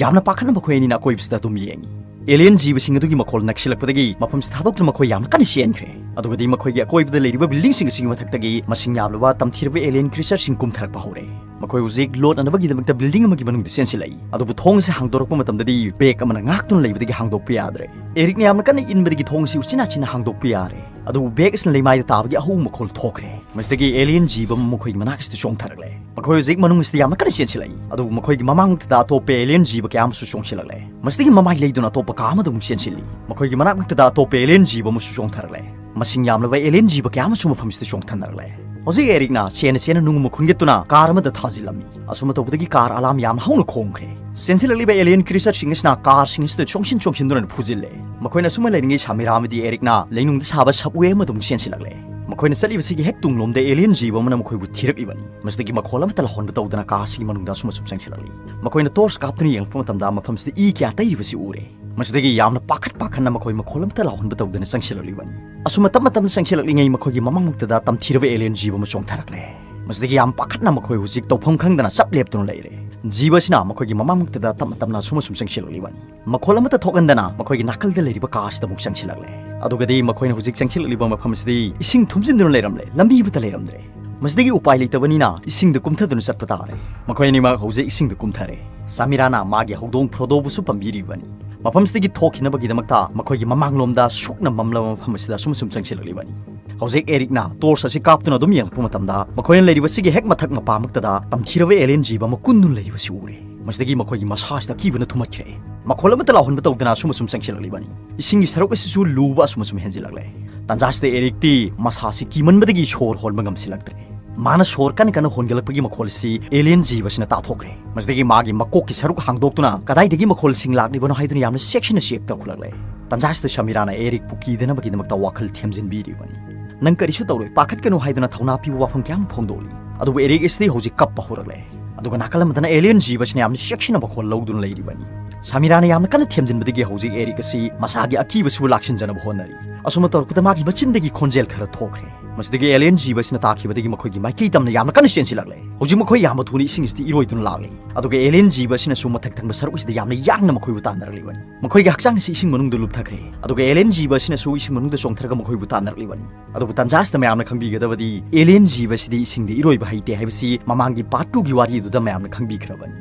ꯌꯥꯝꯅ ꯄꯥꯈꯠꯅ ꯃꯈꯣꯏ ꯑꯅꯤꯅ ꯑꯀꯣꯏꯕꯁꯤꯗ ꯑꯗꯨꯝ ꯌꯦꯡꯉꯤ꯫ ꯑꯦꯂꯤꯌꯟ ꯖꯤꯕꯁꯤꯡ ꯑꯗꯨꯒꯤ ꯃꯈꯣꯜ ꯅꯛꯁꯤꯜꯂꯛꯄꯗꯒꯤ ꯃꯐꯝꯁꯤ ꯊꯥꯗꯣꯛꯇꯨꯅ ꯃꯈꯣꯏ ꯌꯥꯝꯅ ꯀꯟꯅ ꯆꯦꯟꯈ꯭ꯔꯦ꯫ ꯑꯗꯨꯒꯗꯤ ꯃꯈꯣꯏꯒꯤ ꯑꯀꯣꯏꯕꯗ ꯂꯩꯔꯤꯕ ꯕꯤꯜꯗꯤꯡꯁꯤꯡ ꯑꯁꯤꯒꯤ ꯃꯊꯛꯇꯒꯤ ꯃꯁꯤꯡ ꯌꯥꯝꯂꯕ ꯇꯝꯊꯤꯔꯕ ꯑꯦꯂꯤꯌꯟ ꯀ꯭ꯔꯤꯆꯔꯁꯤꯡ ꯀꯨꯝꯊꯔꯛꯄ ꯍꯧꯔꯦ꯫ ꯃꯈꯣꯏ ꯍꯧꯖꯤꯛ ꯂꯣꯠꯅꯅꯕꯒꯤꯗꯃꯛꯇ ꯕꯤꯜꯗꯤꯡ ꯑꯃꯒꯤ ꯃꯅꯨꯡꯗ ꯆꯦꯟꯁꯤꯜꯂꯛꯏ꯫ ꯑꯗꯨꯕꯨ ꯊꯣꯡ ꯑꯁꯤ ꯍꯥꯡꯗꯣꯔꯛꯄ ꯃꯇꯝꯗꯗꯤ ꯕꯦꯒ ꯑꯃꯅ ꯉꯥꯛꯇꯨꯅ ꯂꯩꯕꯗꯒꯤ ꯍꯥꯡꯗꯣꯛꯄ ꯌꯥꯗ꯭ꯔꯦ꯫ ꯑꯦꯔꯤꯛꯅ ꯌꯥꯝꯅ ꯀꯟꯅ ꯏꯟꯕꯗꯒꯤ ꯊꯣꯡ ꯑꯁꯤ ꯎꯆꯤꯟ ꯅꯥꯆꯤꯟꯅ ꯍꯥꯡꯗꯣꯛꯄ ꯌꯥꯔꯦ꯫ ꯑꯗꯨꯕꯨ ꯕꯦꯒ ꯑꯁꯤꯅ ꯂꯩꯃꯥꯏꯗ ꯇꯥꯕꯒꯤ ꯑꯍꯧꯕ ꯃꯈꯣꯜ ꯊꯣꯛꯈ꯭ꯔꯦ꯫ ꯃꯁꯤꯗꯒꯤ ꯑꯦꯂꯤꯌꯟ ꯖꯤꯕ ꯑꯃ ꯃꯈꯣꯏꯒꯤ ꯃꯅꯥꯛꯁꯤꯗ ꯆꯣꯡꯊꯔꯛꯂꯦ꯫ ꯃꯈꯣꯏ ꯍꯧꯖꯤꯛ ꯃꯅꯨꯡ ꯑꯁꯤꯗ ꯌꯥꯝꯅ ꯀꯟꯅ ꯆꯦꯟꯁꯤꯜꯂꯛꯏ꯫ ꯑꯗꯨꯕꯨ ꯃꯈꯣꯏꯒꯤ ꯃꯃꯥꯡꯃꯛꯇꯗ ꯑꯇꯣꯞꯄ ꯑꯦꯂꯤꯌꯟ ꯖꯤꯕ ꯀꯌꯥ ꯑꯃꯁꯨ ꯆꯣꯡꯁꯤꯜꯂꯛꯂꯦ꯫ ꯃꯁꯤꯗꯒꯤ ꯃꯃꯥꯏ ꯂꯩꯗꯨꯅ ꯑꯇꯣꯞꯄ ꯀꯥ ꯑꯃꯗ ꯑꯃꯨꯛ ꯆꯦꯟꯁꯤꯜꯂꯤ꯫ ꯃꯈꯣꯏꯒꯤ ꯃꯅꯥꯛ ꯅꯛꯇꯗ ꯑꯇꯣꯞꯄ ꯑꯦꯂꯤꯌꯟ ꯖꯤꯕ ꯑꯃꯁꯨ ꯆꯣꯡꯊꯔꯛꯂꯦ꯫ ꯃꯁꯤꯡ ꯌꯥꯝꯂꯕ ꯑꯦꯂꯤꯌꯟ ꯖꯤꯕ ꯀꯌꯥ ꯑꯃꯁꯨ ꯃꯐꯝꯁꯤꯗ ꯆꯣꯡꯊꯅꯔꯛꯂꯦ꯫ ꯍꯧꯖꯤꯛ ꯑꯦꯔꯤꯛꯅ ꯆꯦꯟꯅ ꯆꯦꯟꯅ ꯅꯨꯡ ꯑꯃ ꯈꯨꯟꯒꯠꯇꯨꯅ ꯀꯥꯔ ꯑꯃꯗ ꯊꯥꯖꯤꯜꯂꯝꯃꯤ꯫ ꯑꯁꯨꯝꯅ ꯇꯧꯕꯗꯒꯤ ꯀꯥꯔ ꯑꯂꯥꯝ ꯌꯥꯝꯅ ꯍꯧꯅ ꯈꯣꯡꯈ꯭ꯔꯦ꯫ ꯆꯦꯟꯁꯤꯜꯂꯛꯂꯤꯕ ꯑꯦꯂꯤꯌꯟ ꯀ꯭ꯔꯤꯆꯔꯁꯤꯡ ꯑꯁꯤꯅ ꯀꯥꯔꯁꯤꯡ ꯑꯁꯤꯗ ꯆꯣꯡꯁꯤꯟ ꯆꯣꯡꯁꯤꯟꯗꯨꯅ ꯐꯨꯖꯤꯜꯂꯦ꯫ ꯃꯈꯣꯏꯅ ꯑꯁꯨꯝꯅ ꯂꯩꯔꯤꯉꯩ ꯁꯥꯃꯤꯔꯥ ꯑꯃꯗꯤ ꯑꯦꯔꯤꯛꯅ ꯂꯩꯅꯨꯡꯗ ꯁꯥꯕ ꯁꯕꯋꯦ ꯑꯃꯗ ꯑꯃꯨꯛ ꯆꯦꯟꯁꯤꯜꯂꯛꯂꯦ꯫ ꯃꯈꯣꯏꯅ ꯆꯠꯂꯤꯕꯁꯤꯒꯤ ꯍꯦꯛ ꯇꯨꯡꯂꯣꯝꯗ ꯑꯦꯂꯤꯌꯟ ꯖꯤꯕ ꯑꯃꯅ ꯃꯈꯣꯏꯕꯨ ꯊꯤꯔꯛꯂꯤꯕꯅꯤ꯫ ꯃꯁꯤꯗꯒꯤ ꯃꯈꯣꯜ ꯑꯃꯠꯇ ꯂꯥꯎꯍꯟꯕ ꯇꯧꯗꯅ ꯀꯥꯔꯁꯤꯒꯤ ꯃꯅꯨꯡꯗ ꯑꯁꯨꯝ ꯑꯁꯨꯝ ꯆꯪꯁꯤꯜꯂꯛꯂꯤ꯫ ꯃꯈꯣꯏꯅ ꯇꯣꯔꯆ ꯀꯥꯞꯇꯨꯅ ꯌꯦꯡꯂꯛꯄ ꯃꯇꯝꯗ ꯃꯐꯝꯁꯤꯗ ꯏ ꯀꯌꯥ ꯇꯩꯔꯤꯕꯁꯤ ꯎꯔꯦ꯫ ꯃꯁꯤꯗꯒꯤ ꯌꯥꯝꯅ ꯄꯥꯈꯠ ꯄꯥꯈꯠꯅ ꯃꯈꯣꯏ ꯃꯈꯣꯜ ꯑꯃꯠꯇ ꯂꯥꯎꯍꯟꯕ ꯇꯧꯗꯅ ꯆꯪꯁꯤꯜꯂꯛꯂꯤꯕꯅꯤ꯫ ꯑꯁꯨꯝꯅ ꯇꯞꯅ ꯇꯞꯅ ꯆꯪꯁꯤꯜꯂꯛꯂꯤꯉꯩ ꯃꯈꯣꯏꯒꯤ ꯃꯃꯥꯡꯃꯛꯇꯗ ꯇꯝꯊꯤꯔꯕ ꯑꯦꯂꯤꯌꯟ ꯖꯤꯕ ꯑꯃ ꯆꯣꯡꯊꯔꯛꯂꯦ꯫ ꯃꯁꯤꯗꯒꯤ ꯌꯥꯝ ꯄꯥꯈꯠꯅ ꯃꯈꯣꯏ ꯍꯧꯖꯤꯛ ꯇꯧꯐꯝ ꯈꯪꯗꯅ ꯆꯞ ꯂꯦꯞꯇꯨꯅ ꯂꯩꯔꯦ꯫ ꯖꯤꯕ ꯑꯁꯤꯅ ꯃꯈꯣꯏꯒꯤ ꯃꯃꯥꯡꯃꯛꯇꯗ ꯇꯞꯅ ꯇꯞꯅ ꯑꯁꯨꯝ ꯑꯁꯨꯝ ꯆꯪꯁꯤꯜꯂꯛꯂꯤꯕꯅꯤ꯫ ꯃꯈꯣꯜ ꯑꯃꯠꯇ ꯊꯣꯛꯍꯟꯗꯅ ꯃꯈꯣꯏꯒꯤ ꯅꯥꯀꯜꯗ ꯂꯩꯔꯤꯕ ꯀꯥ ꯑꯁꯤꯗ ꯑꯃꯨꯛ ꯆꯪꯁꯤꯜꯂꯛꯂꯦ꯫ ꯑꯗꯨꯒꯗꯤ ꯃꯈꯣꯏꯅ ꯍꯧꯖꯤꯛ ꯆꯪꯁꯤꯜꯂꯛꯂꯤꯕ ꯃꯐꯝ ꯑꯁꯤꯗꯤ ꯏꯁꯤꯡ ꯊꯨꯝꯖꯤꯟꯗꯨꯅ ꯂꯩꯔꯝꯂꯦ, ꯂꯝꯕꯤ ꯑꯃꯠꯇ ꯂꯩꯔꯝꯗ꯭ꯔꯦ꯫ ꯃꯁꯤꯗꯒꯤ ꯎꯄꯥꯏ ꯂꯩꯇꯕꯅꯤꯅ ꯏꯁꯤꯡꯗ ꯀꯨꯝꯊꯗꯨꯅ ꯆꯠꯄ ꯇꯥꯔꯦ꯫ ꯃꯈꯣꯏ ꯑꯅꯤꯃꯛ ꯍꯧꯖꯤꯛ ꯏꯁꯤꯡꯗ ꯀꯨꯝꯊꯔꯦ꯫ ꯁꯥꯃꯤꯔꯥꯅ ꯃꯥꯒꯤ ꯍꯧꯗꯣꯡ ꯐ꯭ꯔꯣꯗꯣꯕꯨꯁꯨ ꯄꯝꯕꯤꯔꯤꯕꯅꯤ꯫ ꯃꯐꯝꯁꯤꯗꯒꯤ ꯊꯣꯛꯈꯤꯅꯕꯒꯤꯗꯃꯛꯇ ꯃꯈꯣꯏꯒꯤ ꯃꯃꯥꯡꯂꯣꯝꯗ ꯁꯨꯛꯅ ꯃꯝꯂꯕ ꯃꯐꯝ ꯑꯁꯤꯗ ꯑꯁꯨꯝ ꯑꯁꯨꯝ ꯆꯪꯁꯤꯜꯂꯛꯂꯤꯕꯅꯤ꯫ ꯍꯧꯖꯤꯛ ꯑꯦꯔꯤꯛꯅ ꯇꯣꯔꯆ ꯑꯁꯤ ꯀꯥꯞꯇꯨꯅ ꯑꯗꯨꯝ ꯌꯦꯡꯂꯛꯄ ꯃꯇꯝꯗ ꯃꯈꯣꯏꯅ ꯂꯩꯔꯤꯕꯁꯤꯒꯤ ꯍꯦꯛ ꯃꯊꯛ ꯃꯄꯥꯃꯛꯇꯗ ꯇꯝꯊꯤꯔꯕ ꯑꯦꯂꯤꯌꯟ ꯖꯤꯕ ꯑꯃ ꯀꯨꯟꯗꯨꯅ ꯂꯩꯔꯤꯕꯁꯤ ꯎꯔꯦ꯫ ꯃꯁꯤꯗꯒꯤ ꯃꯈꯣꯏꯒꯤ ꯃꯁꯥꯁꯤꯗ ꯑꯀꯤꯕꯅ ꯊꯨꯝꯍꯠꯈ꯭ꯔꯦ꯫ ꯃꯈꯣꯜ ꯑꯃꯠꯇ ꯂꯥꯎꯍꯟꯕ ꯇꯧꯗꯅ ꯑꯁꯨꯝ ꯑꯁꯨꯝ ꯆꯪꯁꯤꯜꯂꯛꯂꯤꯕꯅꯤ꯫ ꯏꯁꯤꯡꯒꯤ ꯁꯔꯨꯛ ꯑꯁꯤꯁꯨ ꯂꯨꯕ ꯑꯁꯨꯝ ꯑꯁꯨꯝ ꯍꯦꯟꯖꯤꯜꯂꯛꯂꯦ꯫ ꯇꯥꯟꯖꯥꯁꯤꯗ ꯑꯦꯔꯤꯛꯇꯤ ꯃꯁꯥꯁꯤ ꯀꯤꯃꯟꯕꯗꯒꯤ ꯁꯣꯔ ꯍꯣꯟꯕ ꯉꯝꯁꯤꯜꯂꯛꯇ꯭ꯔꯦ꯫ ꯃꯥꯅ ꯁꯣꯔ ꯀꯟꯅ ꯀꯟꯅ ꯍꯣꯟꯒꯠꯂꯛꯄꯒꯤ ꯃꯈꯣꯜ ꯑꯁꯤ ꯑꯦꯂꯤꯌꯟ ꯖꯤꯕꯁꯤꯅ ꯇꯥꯊꯣꯛꯈ꯭ꯔꯦ꯫ ꯃꯁꯤꯗꯒꯤ ꯃꯥꯒꯤ ꯃꯀꯣꯛꯀꯤ ꯁꯔꯨꯛ ꯍꯥꯡꯗꯣꯛꯇꯨꯅ ꯀꯗꯥꯏꯗꯒꯤ ꯃꯈꯣꯜꯁꯤꯡ ꯂꯥꯛꯂꯤꯕꯅꯣ ꯍꯥꯏꯗꯨꯅ ꯌꯥꯝꯅ ꯆꯦꯛꯁꯤꯟꯅ ꯆꯦꯛ ꯇꯧꯈꯠꯂꯛꯂꯦ꯫ ꯇꯥꯟꯖꯥꯁꯤꯗ ꯁꯃꯤꯔꯥꯅ ꯑꯦꯔꯤꯛꯄꯨ ꯀꯤꯗꯅꯕꯒꯤꯗꯃꯛꯇ ꯋꯥꯈꯜ ꯊꯦꯝꯖꯤꯟꯕꯤꯔꯤꯕꯅꯤ꯫ "ꯅꯪ ꯀꯔꯤꯁꯨ ꯇꯧꯔꯣꯏ, ꯄꯥꯈꯠꯀꯅꯨ" ꯍꯥꯏꯗꯨꯅ ꯊꯧꯅꯥ ꯄꯤꯕ ꯋꯥꯐꯝ ꯀꯌꯥ ꯑꯃ ꯐꯣꯡꯗꯣꯛꯂꯤ꯫ ꯑꯗꯨꯕꯨ ꯑꯦꯔꯤꯛ ꯑꯁꯤꯗꯤ ꯍꯧꯖꯤꯛ ꯀꯞꯄ ꯍꯧꯔꯛꯂꯦ꯫ ꯑꯗꯨꯒ ꯅꯥꯀꯜ ꯑꯃꯗꯅ ꯑꯦꯂꯤꯌꯟ ꯖꯤꯕꯁꯤꯅ ꯌꯥꯝꯅ ꯆꯦꯛꯁꯤꯟꯅ ꯃꯈꯣꯜ ꯂꯧꯗꯨꯅ ꯂꯩꯔꯤꯕꯅꯤ꯫ ꯁꯃꯤꯔꯥꯅ ꯌꯥꯝꯅ ꯀꯟꯅ ꯊꯦꯝꯖꯤꯟꯕꯗꯒꯤ ꯍꯧꯖꯤꯛ ꯑꯦꯔꯤꯛ ꯑꯁꯤ ꯃꯁꯥꯒꯤ ꯑꯀꯤꯕꯁꯤꯕꯨ ꯂꯥꯛꯁꯤꯟꯖꯅꯕ ꯍꯣꯠꯅꯔꯤ꯫ ꯑꯁꯨꯝꯅ ꯇꯧꯔꯛꯄꯗ ꯃꯥꯒꯤ ꯃꯆꯤꯟꯗꯒꯤ ꯈꯣꯟꯖꯦꯜ ꯈꯔ ꯊꯣꯛꯈ꯭ꯔꯦ꯫ ꯃꯁꯤꯗꯒꯤ ꯑꯦꯂꯤꯌꯟ ꯖꯤꯕ ꯑꯁꯤꯅ ꯇꯥꯈꯤꯕꯗꯒꯤ ꯃꯈꯣꯏꯒꯤ ꯃꯥꯏꯀꯩ ꯇꯝꯅ ꯌꯥꯝꯅ ꯀꯟꯅ ꯆꯦꯟꯁꯤꯜꯂꯛꯂꯦ꯫ ꯍꯧꯖꯤꯛ ꯃꯈꯣꯏ ꯌꯥꯝꯅ ꯊꯨꯅ ꯏꯁꯤꯡ ꯑꯁꯤꯗ ꯏꯔꯣꯏꯗꯨꯅ ꯂꯥꯛꯂꯤ꯫ ꯑꯗꯨꯒ ꯑꯦꯂꯤꯌꯟ ꯖꯤꯕ ꯑꯁꯤꯅꯁꯨ ꯃꯊꯛ ꯊꯪꯕ ꯁꯔꯨꯛ ꯑꯁꯤꯗ ꯌꯥꯝꯅ ꯌꯥꯡꯅ ꯃꯈꯣꯏꯕꯨ ꯇꯥꯟꯅꯔꯛꯂꯤꯕꯅꯤ꯫ ꯃꯈꯣꯏꯒꯤ ꯍꯛꯆꯥꯡ ꯑꯁꯤ ꯏꯁꯤꯡ ꯃꯅꯨꯡꯗ ꯂꯨꯞꯊꯈ꯭ꯔꯦ꯫ ꯑꯗꯨꯒ ꯑꯦꯂꯤꯌꯟ ꯖꯤꯕ ꯑꯁꯤꯅꯁꯨ ꯏꯁꯤꯡ ꯃꯅꯨꯡꯗ ꯆꯣꯡꯊꯔꯒ ꯃꯈꯣꯏꯕꯨ ꯇꯥꯟꯅꯔꯛꯂꯤꯕꯅꯤ꯫ ꯑꯗꯨꯕꯨ ꯇꯥꯟꯖꯥꯁꯤꯗ ꯃꯌꯥꯝꯅ ꯈꯪꯕꯤꯒꯗꯕꯗꯤ ꯑꯦꯂꯤꯌꯟ ꯖꯤꯕ ꯑꯁꯤꯗꯤ ꯏꯁꯤꯡꯗ ꯏꯔꯣꯏꯕ ꯍꯩꯇꯦ ꯍꯥꯏꯕꯁꯤ ꯃꯃꯥꯡꯒꯤ ꯄꯥꯔꯠ ꯇꯨꯒꯤ ꯋꯥꯔꯤ ꯑꯗꯨꯗ ꯃꯌꯥꯝꯅ ꯈꯪꯕꯤꯈ꯭ꯔꯕꯅꯤ꯫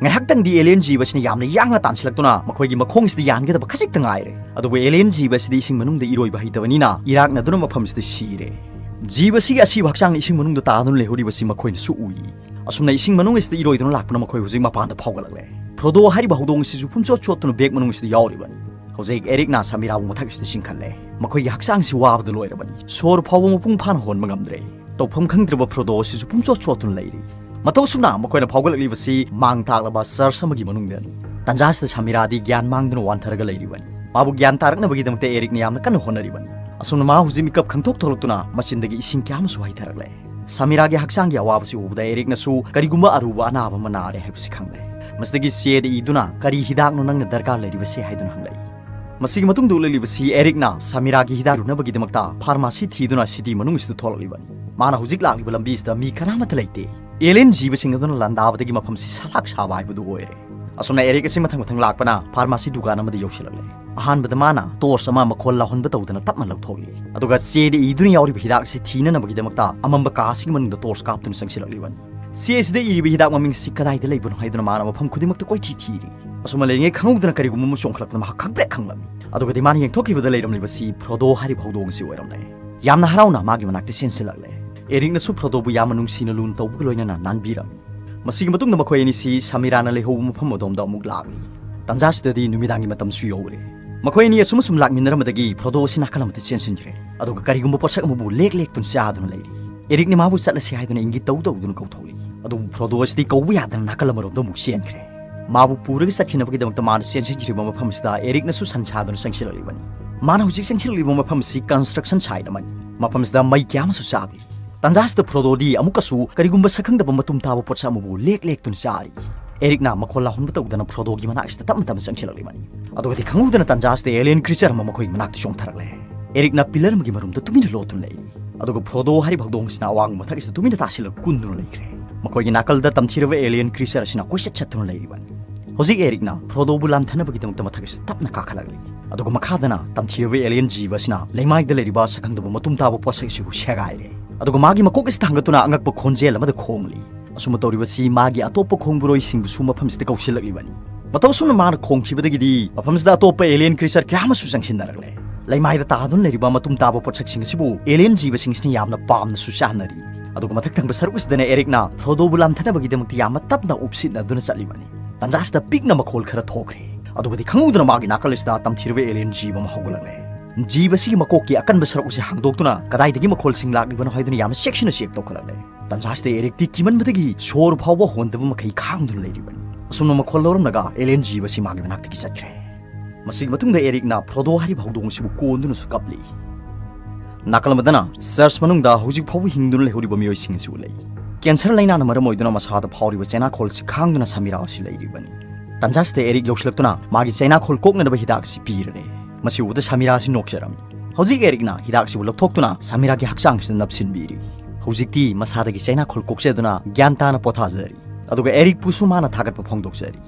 ꯉꯥꯏꯍꯥꯛꯇꯪꯗꯤ ꯑꯦꯂꯤꯌꯟ ꯖꯤꯕ ꯑꯁꯤꯅ ꯌꯥꯝꯅ ꯌꯥꯡꯅ ꯇꯥꯟꯁꯤꯜꯂꯛꯇꯨꯅ ꯃꯈꯣꯏꯒꯤ ꯃꯈꯣꯡꯁꯤꯗ ꯌꯥꯟꯒꯗꯕ ꯈꯖꯤꯛꯇ ꯉꯥꯏꯔꯦ꯫ ꯑꯗꯨꯕꯨ ꯑꯦꯂꯤꯌꯟ ꯖꯤꯕ ꯑꯁꯤꯗꯤ ꯏꯁꯤꯡ ꯃꯅꯨꯡꯗ ꯏꯔꯣꯏꯕ ꯍꯩꯇꯕꯅꯤꯅ ꯏꯔꯥꯛꯅꯗꯨꯅ ꯃꯐꯝꯁꯤꯗ ꯁꯤꯔꯦ꯫ ꯖꯤꯕ ꯑꯁꯤꯒꯤ ꯑꯁꯤꯕ ꯍꯛꯆꯥꯡꯅ ꯏꯁꯤꯡ ꯃꯅꯨꯡꯗ ꯇꯥꯗꯨꯅ ꯂꯩꯍꯧꯔꯤꯕꯁꯤ ꯃꯈꯣꯏꯅꯁꯨ ꯎꯏ꯫ ꯑꯁꯨꯝꯅ ꯏꯁꯤꯡ ꯃꯅꯨꯡ ꯑꯁꯤꯗ ꯏꯔꯣꯏꯗꯨꯅ ꯂꯥꯛꯄꯅ ꯃꯈꯣꯏ ꯍꯧꯖꯤꯛ ꯃꯄꯥꯟꯗ ꯐꯥꯎꯒꯠꯂꯛꯂꯦ꯫ ꯐ꯭ꯔꯣꯗꯣ ꯍꯥꯏꯔꯤꯕ ꯍꯧꯗꯣꯡ ꯑꯁꯤꯁꯨ ꯄꯨꯝꯆꯣꯠ ꯆꯣꯠꯇꯨꯅ ꯕꯦꯒ ꯃꯅꯨꯡ ꯑꯁꯤꯗ ꯌꯥꯎꯔꯤꯕꯅꯤ꯫ ꯍꯧꯖꯤꯛ ꯑꯦꯔꯤꯛꯅ ꯁꯃꯤꯔꯥꯕꯨ ꯃꯊꯛ ꯑꯁꯤꯗ ꯆꯤꯡꯈꯠꯂꯦ꯫ ꯃꯈꯣꯏꯒꯤ ꯍꯛꯆꯥꯡꯁꯤ ꯋꯥꯕꯗ ꯂꯣꯏꯔꯕꯅꯤ꯫ ꯁꯣꯔ ꯐꯥꯎꯕ ꯃꯄꯨꯡ ꯐꯥꯅ ꯍꯣꯟꯕ ꯉꯝꯗ꯭ꯔꯦ꯫ ꯇꯧꯐꯝ ꯈꯪꯗ꯭ꯔꯕ ꯐ꯭ꯔꯣꯗꯣ ꯑꯁꯤꯁꯨ ꯄꯨꯝꯆꯣꯠ ꯆꯣꯠꯇꯨꯅ ꯂꯩꯔꯤ꯫ ꯃꯇꯧ ꯑꯁꯨꯝꯅ ꯃꯈꯣꯏꯅ ꯐꯥꯎꯒꯠꯂꯛꯂꯤꯕꯁꯤ ꯃꯥꯡ ꯇꯥꯛꯂꯕ ꯆꯔꯆ ꯑꯃꯒꯤ ꯃꯅꯨꯡꯗꯅꯤ꯫ ꯇꯥꯟꯖꯥꯁꯤꯗ ꯁꯃꯤꯔꯥꯗꯤ ꯒ꯭ꯌꯥꯟ ꯃꯥꯡꯗꯨꯅ ꯋꯥꯟꯊꯔꯒ ꯂꯩꯔꯤꯕꯅꯤ꯫ ꯃꯥꯕꯨ ꯒ꯭ꯌꯥꯟ ꯇꯥꯔꯛꯅꯕꯒꯤꯗꯃꯛꯇ ꯑꯦꯔꯤꯛꯅ ꯌꯥꯝꯅ ꯀꯟꯅ ꯍꯣꯠꯅꯔꯤꯕꯅꯤ꯫ ꯑꯁꯨꯝꯅ ꯃꯥ ꯍꯧꯖꯤꯛ ꯃꯤꯀꯞ ꯈꯪꯊꯣꯛ ꯊꯣꯛꯂꯛꯇꯨꯅ ꯃꯆꯤꯟꯗꯒꯤ ꯏꯁꯤꯡ ꯀꯌꯥ ꯑꯃꯁꯨ ꯍꯩꯊꯔꯛꯂꯦ꯫ ꯁꯃꯤꯔꯥꯒꯤ ꯍꯛꯆꯥꯡꯒꯤ ꯑꯋꯥꯕꯁꯤ ꯎꯕꯗ ꯑꯦꯔꯤꯛꯅꯁꯨ ꯀꯔꯤꯒꯨꯝꯕ ꯑꯔꯨꯕ ꯑꯅꯥꯕ ꯑꯃ ꯅꯥꯔꯦ ꯍꯥꯏꯕꯁꯤ ꯈꯪꯂꯦ꯫ ꯃꯁꯤꯗꯒꯤ ꯆꯦꯗ ꯏꯗꯨꯅ "ꯀꯔꯤ ꯍꯤꯗꯥꯛꯅꯣ ꯅꯪꯅ ꯗꯔꯀꯥꯔ ꯂꯩꯔꯤꯕꯁꯦ?" ꯍꯥꯏꯗꯨꯅ ꯍꯪꯂꯛꯏ꯫ ꯃꯁꯤꯒꯤ ꯃꯇꯨꯡꯗ ꯎꯠꯂꯛꯂꯤꯕꯁꯤ ꯑꯦꯔꯤꯛꯅ ꯁꯃꯤꯔꯥꯒꯤ ꯍꯤꯗꯥꯛ ꯂꯨꯅꯕꯒꯤꯗꯃꯛꯇ ꯐꯥꯔꯃꯥꯁꯤ ꯊꯤꯗꯨꯅ ꯁꯤꯇꯤ ꯃꯅꯨꯡ ꯑꯁꯤꯗ ꯊꯣꯛꯂꯛꯂꯤꯕꯅꯤ꯫ ꯃꯥꯅ ꯍꯧꯖꯤꯛ ꯂꯥꯛꯂꯤꯕ ꯂꯝꯕꯤ ꯑꯁꯤꯗ ꯃꯤ ꯀꯅꯥꯃꯠꯇ ꯂꯩꯇꯦ꯫ ꯑꯦꯂꯤꯌꯟ ꯖꯤꯕꯁꯤꯡ ꯑꯗꯨꯅ ꯂꯥꯟꯗꯥꯕꯗꯒꯤ ꯃꯐꯝꯁꯤ ꯁꯂꯥꯛ ꯁꯥꯕ ꯍꯥꯏꯕꯗꯨ ꯑꯣꯏꯔꯦ꯫ ꯑꯁꯨꯝꯅ ꯑꯦꯔꯤꯛ ꯑꯁꯤ ꯃꯊꯪ ꯃꯊꯪ ꯂꯥꯛꯄꯅ ꯐꯥꯔꯃꯥꯁꯤ ꯗꯨꯀꯥꯟ ꯑꯃꯗ ꯌꯧꯁꯤꯜꯂꯛꯂꯦ꯫ ꯑꯍꯥꯟꯕꯗ ꯃꯥꯅ ꯇꯣꯔꯆ ꯑꯃ ꯃꯈꯣꯜ ꯂꯥꯎꯍꯟꯕ ꯇꯧꯗꯅ ꯇꯞꯅ ꯂꯧꯊꯣꯛꯂꯤ꯫ ꯑꯗꯨꯒ ꯆꯦꯗ ꯏꯗꯨꯅ ꯌꯥꯎꯔꯤꯕ ꯍꯤꯗꯥꯛ ꯑꯁꯤ ꯊꯤꯅꯅꯕꯒꯤꯗꯃꯛꯇ ꯑꯃꯝꯕ ꯀꯥ ꯑꯁꯤꯒꯤ ꯃꯅꯨꯡꯗ ꯇꯣꯔꯆ ꯀꯥꯞꯇꯨꯅ ꯆꯪꯁꯤꯜꯂꯛꯂꯤꯕꯅꯤ꯫ ꯆꯦ ꯑꯁꯤꯗ ꯏꯔꯤꯕ ꯍꯤꯗꯥꯛ ꯃꯃꯤꯡ ꯑꯁꯤ ꯀꯗꯥꯏꯗ ꯂꯩꯕꯅꯣ ꯍꯥꯏꯗꯨꯅ ꯃꯥꯅ ꯃꯐꯝ ꯈꯨꯗꯤꯡꯃꯛꯇ ꯀꯣꯏꯊꯤ ꯊꯤꯔꯤ꯫ ꯑꯁꯨꯝꯅ ꯂꯩꯔꯤꯉꯩ ꯈꯪꯍꯧꯗꯅ ꯀꯔꯤꯒꯨꯝꯕ ꯑꯃ ꯆꯣꯡꯈꯠꯂꯛꯇꯨꯅ ꯃꯍꯥꯛ ꯈꯪꯄ꯭ꯔꯦꯛ ꯈꯪꯂꯝꯃꯤ꯫ ꯑꯗꯨꯒꯗꯤ ꯃꯥꯅ ꯌꯦꯡꯊꯣꯛꯈꯤꯕꯗ ꯂꯩꯔꯝꯂꯤꯕꯁꯤ ꯐ꯭ꯔꯣꯗꯣ ꯍꯥꯏꯔꯤꯕ ꯍꯧꯗꯣꯡ ꯑꯁꯤ ꯑꯣꯏꯔꯝꯂꯦ꯫ ꯌꯥꯝꯅ ꯍꯔꯥꯎꯅ ꯃꯥꯒꯤ ꯃꯅꯥꯛꯇ ꯆꯦꯟꯁꯤꯜꯂꯛꯂꯦ꯫ ꯑꯦꯔꯤꯛꯅꯁꯨ ꯐ꯭ꯔꯣꯗꯣꯕꯨ ꯌꯥꯝꯅ ꯅꯨꯡꯁꯤꯅ ꯂꯨꯅ ꯇꯧꯕꯒ ꯂꯣꯏꯅꯅ ꯅꯥꯟꯕꯤꯔꯝꯃꯤ꯫ ꯃꯁꯤꯒꯤ ꯃꯇꯨꯡꯗ ꯃꯈꯣꯏ ꯑꯅꯤꯁꯤ ꯁꯃꯤꯔꯥꯅ ꯂꯩꯍꯧꯕ ꯃꯐꯝ ꯑꯗꯣꯝꯗ ꯑꯃꯨꯛ ꯂꯥꯛꯂꯤ꯫ ꯇꯥꯟꯖꯥꯁꯤꯗꯗꯤ ꯅꯨꯃꯤꯗꯥꯡꯒꯤ ꯃꯇꯝꯁꯨ ꯌꯧꯔꯦ꯫ ꯃꯈꯣꯏ ꯑꯅꯤ ꯑꯁꯨꯝ ꯑꯁꯨꯝ ꯂꯥꯛꯃꯤꯟꯅꯔꯝꯕꯗꯒꯤ ꯐ꯭ꯔꯣꯗꯣ ꯑꯁꯤ ꯅꯥꯀꯜ ꯑꯃꯗ ꯆꯦꯟꯁꯤꯟꯈ꯭ꯔꯦ꯫ ꯑꯗꯨꯒ ꯀꯔꯤꯒꯨꯝꯕ ꯄꯣꯠꯁꯛ ꯑꯃꯕꯨ ꯂꯦꯛ ꯂꯦꯛꯇꯨꯅ ꯆꯥꯗꯨꯅ ꯂꯩꯔꯤ꯫ ꯑꯦꯔꯤꯛꯅ ꯃꯥꯕꯨ ꯆꯠꯂꯁꯤ ꯍꯥꯏꯗꯨꯅ ꯏꯪꯒꯤꯠ ꯇꯧ ꯇꯧꯗꯨꯅ ꯀꯧꯊꯣꯛꯂꯤ꯫ ꯑꯗꯨꯕꯨ ꯐ꯭ꯔꯣꯗꯣ ꯑꯁꯤꯗꯤ ꯀꯧꯕ ꯌꯥꯗꯅ ꯅꯥꯀꯜ ꯑꯃꯔꯣꯝꯗ ꯑꯃꯨꯛ ꯆꯦꯟꯈ꯭ꯔꯦ꯫ ꯃꯥꯕꯨ ꯄꯨꯔꯒ ꯆꯠꯈꯤꯅꯕꯒꯤꯗꯃꯛꯇ ꯃꯥꯅ ꯆꯦꯟꯁꯤꯟꯈ꯭ꯔꯤꯕ ꯃꯐꯝꯁꯤꯗ ꯑꯦꯔꯤꯛꯅꯁꯨ ꯁꯟ ꯁꯥꯗꯨꯅ ꯆꯪꯁꯤꯜꯂꯛꯂꯤꯕꯅꯤ꯫ ꯃꯥꯅ ꯍꯧꯖꯤꯛ ꯆꯪꯁꯤꯜꯂꯛꯂꯤꯕ ꯃꯐꯝꯁꯤ construction site ꯑꯃꯅꯤ꯫ ꯃꯐꯝꯁꯤꯗ ꯃꯩ ꯀꯌꯥ ꯑꯃꯁꯨ ꯆꯥꯛꯂꯤ꯫ ꯇꯥꯟꯖꯥꯁꯤꯗ ꯐ꯭ꯔꯣꯗꯣꯗꯤ ꯑꯃꯨꯛꯀꯁꯨ ꯀꯔꯤꯒꯨꯝꯕ ꯁꯛꯈꯪꯗꯕ ꯃꯇꯨꯝ ꯇꯥꯕ ꯄꯣꯠꯁꯛ ꯑꯃꯕꯨ ꯂꯦꯛ ꯂꯦꯛꯇꯨꯅ ꯆꯥꯔꯤ꯫ ꯑꯦꯔꯤꯛꯅ ꯃꯈꯣꯜ ꯂꯥꯎꯍꯟꯕ ꯇꯧꯗꯅ ꯐ꯭ꯔꯣꯗꯣꯒꯤ ꯃꯅꯥꯛꯁꯤꯗ ꯇꯞꯅ ꯇꯞꯅ ꯆꯪꯁꯤꯜꯂꯛꯂꯤꯕꯅꯤ꯫ ꯑꯗꯨꯒꯗꯤ ꯈꯪꯍꯧꯗꯅ ꯇꯥꯟꯖꯥꯁꯤꯗ alien creature ꯑꯃ ꯃꯈꯣꯏꯒꯤ ꯃꯅꯥꯛꯇ ꯆꯣꯡꯊꯔꯛꯂꯦ꯫ ꯑꯦꯔꯤꯛꯅ ꯄꯤꯂꯔ ꯑꯃꯒꯤ ꯃꯔꯨꯝꯗ ꯇꯨꯃꯤꯟꯅ ꯂꯣꯠꯇꯨꯅ ꯂꯩꯔꯤ꯫ ꯑꯗꯨꯒ ꯐ꯭ꯔꯣꯗꯣ ꯍꯥꯏꯔꯤꯕ ꯍꯧꯗꯣꯡ ꯑꯁꯤꯅ ꯑꯋꯥꯡꯕ ꯃꯊꯛ ꯑꯁꯤꯗ ꯇꯨꯃꯤꯟꯅ ꯇꯥꯁꯤꯜꯂꯒ ꯀꯨꯟꯗꯨꯅ ꯂꯩꯈ꯭ꯔꯦ꯫ ꯃꯈꯣꯏꯒꯤ ꯅꯥꯀꯜꯗ ꯇꯝꯊꯤꯔꯕ alien creature ꯑꯁꯤꯅ ꯀꯣꯏꯆꯠ ꯆꯠꯇꯨꯅ ꯂꯩꯔꯤꯕꯅꯤ꯫ ꯍꯧꯖꯤꯛ ꯑꯦꯔꯤꯛꯅ ꯐ꯭ꯔꯣꯗꯣꯕꯨ ꯂꯥꯟꯊꯅꯕꯒꯤꯗꯃꯛꯇ ꯃꯊꯛ ꯑꯁꯤꯗ ꯇꯞꯅ ꯀꯥꯈꯠꯂꯛꯂꯤ꯫ ꯑꯗꯨꯒ ꯃꯈꯥꯗꯅ ꯇꯝꯊꯤꯔꯕ alien ꯖꯤꯕ ꯑꯁꯤꯅ ꯂꯩꯃꯥꯏꯗ ꯂꯩꯔꯤꯕ ꯁꯛꯈꯪꯗꯕ ꯃꯇꯨꯝ ꯇꯥꯕ ꯄꯣꯠꯁꯛ ꯑꯁꯤꯕꯨ ꯁꯦꯒꯥꯏꯔꯦ꯫ ꯑꯗꯨꯒ ꯃꯥꯒꯤ ꯃꯀꯣꯛ ꯑꯁꯤ ꯊꯥꯡꯒꯠꯇꯨꯅ ꯑꯉꯛꯄ ꯈꯣꯟꯖꯦꯜ ꯑꯃꯗ ꯈꯣꯡꯂꯤ꯫ ꯑꯁꯨꯝꯅ ꯇꯧꯔꯤꯕꯁꯤ ꯃꯥꯒꯤ ꯑꯇꯣꯞꯄ ꯈꯣꯡꯕꯨꯔꯣꯏꯁꯤꯡꯕꯨꯁꯨ ꯃꯐꯝꯁꯤꯗ ꯀꯧꯁꯤꯜꯂꯛꯂꯤꯕꯅꯤ꯫ ꯃꯇꯧ ꯑꯁꯨꯝꯅ ꯃꯥꯅ ꯈꯣꯡꯈꯤꯕꯗꯒꯤꯗꯤ ꯃꯐꯝꯁꯤꯗ ꯑꯇꯣꯞꯄ alien creature ꯀꯌꯥ ꯑꯃꯁꯨ ꯆꯪꯁꯤꯟꯅꯔꯛꯂꯦ꯫ ꯂꯩꯃꯥꯏꯗ ꯇꯥꯗꯨꯅ ꯂꯩꯔꯤꯕ ꯃꯇꯨꯝ ꯇꯥꯕ ꯄꯣꯠꯁꯛꯁꯤꯡ ꯑꯁꯤꯕꯨ alien ꯖꯤꯕꯁꯤꯡꯁꯤꯅ ꯌꯥꯝꯅ ꯄꯥꯝꯅꯁꯨ ꯆꯥꯅꯔꯤ꯫ ꯑꯗꯨꯒ ꯃꯊꯛ ꯊꯪꯕ ꯁꯔꯨꯛ ꯑꯁꯤꯗꯅ ꯑꯦꯔꯤꯛꯅ ꯐ꯭ꯔꯣꯗꯣꯕꯨ ꯂꯥꯟꯊꯅꯕꯒꯤꯗꯃꯛꯇ ꯌꯥꯝꯅ ꯇꯞꯅ ꯎꯞꯁꯤꯠꯅꯗꯨꯅ ꯆꯠꯂꯤꯕꯅꯤ꯫ ꯇꯥꯟꯖꯥꯁꯤꯗ ꯄꯤꯛꯅ ꯃꯈꯣꯜ ꯈꯔ ꯊꯣꯛꯈ꯭ꯔꯦ꯫ ꯑꯗꯨꯒꯗꯤ ꯈꯪꯍꯧꯗꯅ ꯃꯥꯒꯤ ꯅꯥꯀꯜ ꯑꯁꯤꯗ ꯇꯝꯊꯤꯔꯕ alien ꯖꯤꯕ ꯑꯃ ꯍꯧꯒꯠꯂꯛꯂꯦ꯫ ꯖꯤꯕ ꯑꯁꯤꯒꯤ ꯃꯀꯣꯛꯀꯤ ꯑꯀꯟꯕ ꯁꯔꯨꯛ ꯑꯁꯤ ꯍꯥꯡꯗꯣꯛꯇꯨꯅ ꯀꯗꯥꯏꯗꯒꯤ ꯃꯈꯣꯜꯁꯤꯡ ꯂꯥꯛꯂꯤꯕꯅꯣ ꯍꯥꯏꯗꯨꯅ ꯌꯥꯝꯅ ꯆꯦꯛꯁꯤꯟꯅ check ꯇꯧꯈꯠꯂꯛꯂꯦ꯫ ꯇꯥꯟꯖꯥꯁꯤꯗ ꯑꯦꯔꯤꯛꯇꯤ ꯀꯤꯃꯟꯕꯗꯒꯤ ꯁꯣꯔ ꯐꯥꯎꯕ ꯍꯣꯟꯗꯕ ꯃꯈꯩ ꯈꯥꯡꯗꯨꯅ ꯂꯩꯔꯤꯕꯅꯤ꯫ ꯑꯁꯨꯝꯅ ꯃꯈꯣꯜ ꯂꯧꯔꯝꯂꯒ alien ꯖꯤꯕ ꯑꯁꯤ ꯃꯥꯒꯤ ꯃꯅꯥꯛꯇꯒꯤ ꯆꯠꯈ꯭ꯔꯦ꯫ ꯃꯁꯤꯒꯤ ꯃꯇꯨꯡꯗ ꯑꯦꯔꯤꯛꯅ ꯐ꯭ꯔꯣꯗꯣ ꯍꯥꯏꯔꯤꯕ ꯍꯧꯗꯣꯡ ꯑꯁꯤꯕꯨ ꯀꯣꯟꯗꯨꯅꯁꯨ ꯀꯞꯂꯤ꯫ ꯅꯥꯀꯜ ꯑꯃꯗꯅ ꯆꯔꯆ ꯃꯅꯨꯡꯗ ꯍꯧꯖꯤꯛ ꯐꯥꯎꯕ ꯍꯤꯡꯗꯨꯅ ꯂꯩꯍꯧꯔꯤꯕ ꯃꯤꯑꯣꯏꯁꯤꯡ ꯑꯁꯤ ꯎꯠꯂꯛꯏ꯫ ꯀꯦꯟꯁꯔ ꯂꯥꯏꯅꯥꯅ ꯃꯔꯝ ꯑꯣꯏꯗꯨꯅ ꯃꯁꯥꯗ ꯐꯥꯎꯔꯤꯕ ꯆꯩꯅꯥꯈꯣꯜ ꯑꯁꯤ ꯈꯥꯡꯗꯨꯅ ꯁꯃꯤꯔꯥ ꯑꯁꯤ ꯂꯩꯔꯤꯕꯅꯤ꯫ ꯇꯥꯟꯖꯥꯁꯤꯗ ꯑꯦꯔꯤꯛ ꯌꯧꯁꯤꯜꯂꯛꯇꯨꯅ ꯃꯥꯒꯤ ꯆꯩꯅꯥꯈꯣꯜ ꯀꯣꯛꯅꯅꯕ ꯍꯤꯗꯥꯛ ꯑꯁꯤ ꯄꯤꯔꯦ꯫ ꯃꯁꯤ ꯎꯕꯗ ꯁꯃꯤꯔꯥ ꯑꯁꯤ ꯅꯣꯛꯆꯔꯝꯃꯤ꯫ ꯍꯧꯖꯤꯛ ꯑꯦꯔꯤꯛꯅ ꯍꯤꯗꯥꯛ ꯑꯁꯤꯕꯨ ꯂꯧꯊꯣꯛꯇꯨꯅ ꯁꯃꯤꯔꯥꯒꯤ ꯍꯛꯆꯥꯡꯁꯤꯗ ꯅꯞꯁꯤꯟꯕꯤꯔꯤ꯫ ꯍꯧꯖꯤꯛꯇꯤ ꯃꯁꯥꯗꯒꯤ ꯆꯩꯅꯥꯈꯣꯜ ꯀꯣꯛꯆꯗꯨꯅ ꯒ꯭ꯌꯥꯟ ꯇꯥꯅ ꯄꯣꯊꯥꯖꯔꯤ꯫ ꯑꯗꯨꯒ ꯑꯦꯔꯤꯛꯄꯨꯁꯨ ꯃꯥꯅ ꯊꯥꯒꯠꯄ ꯐꯣꯡꯗꯣꯛꯆꯔꯤ꯫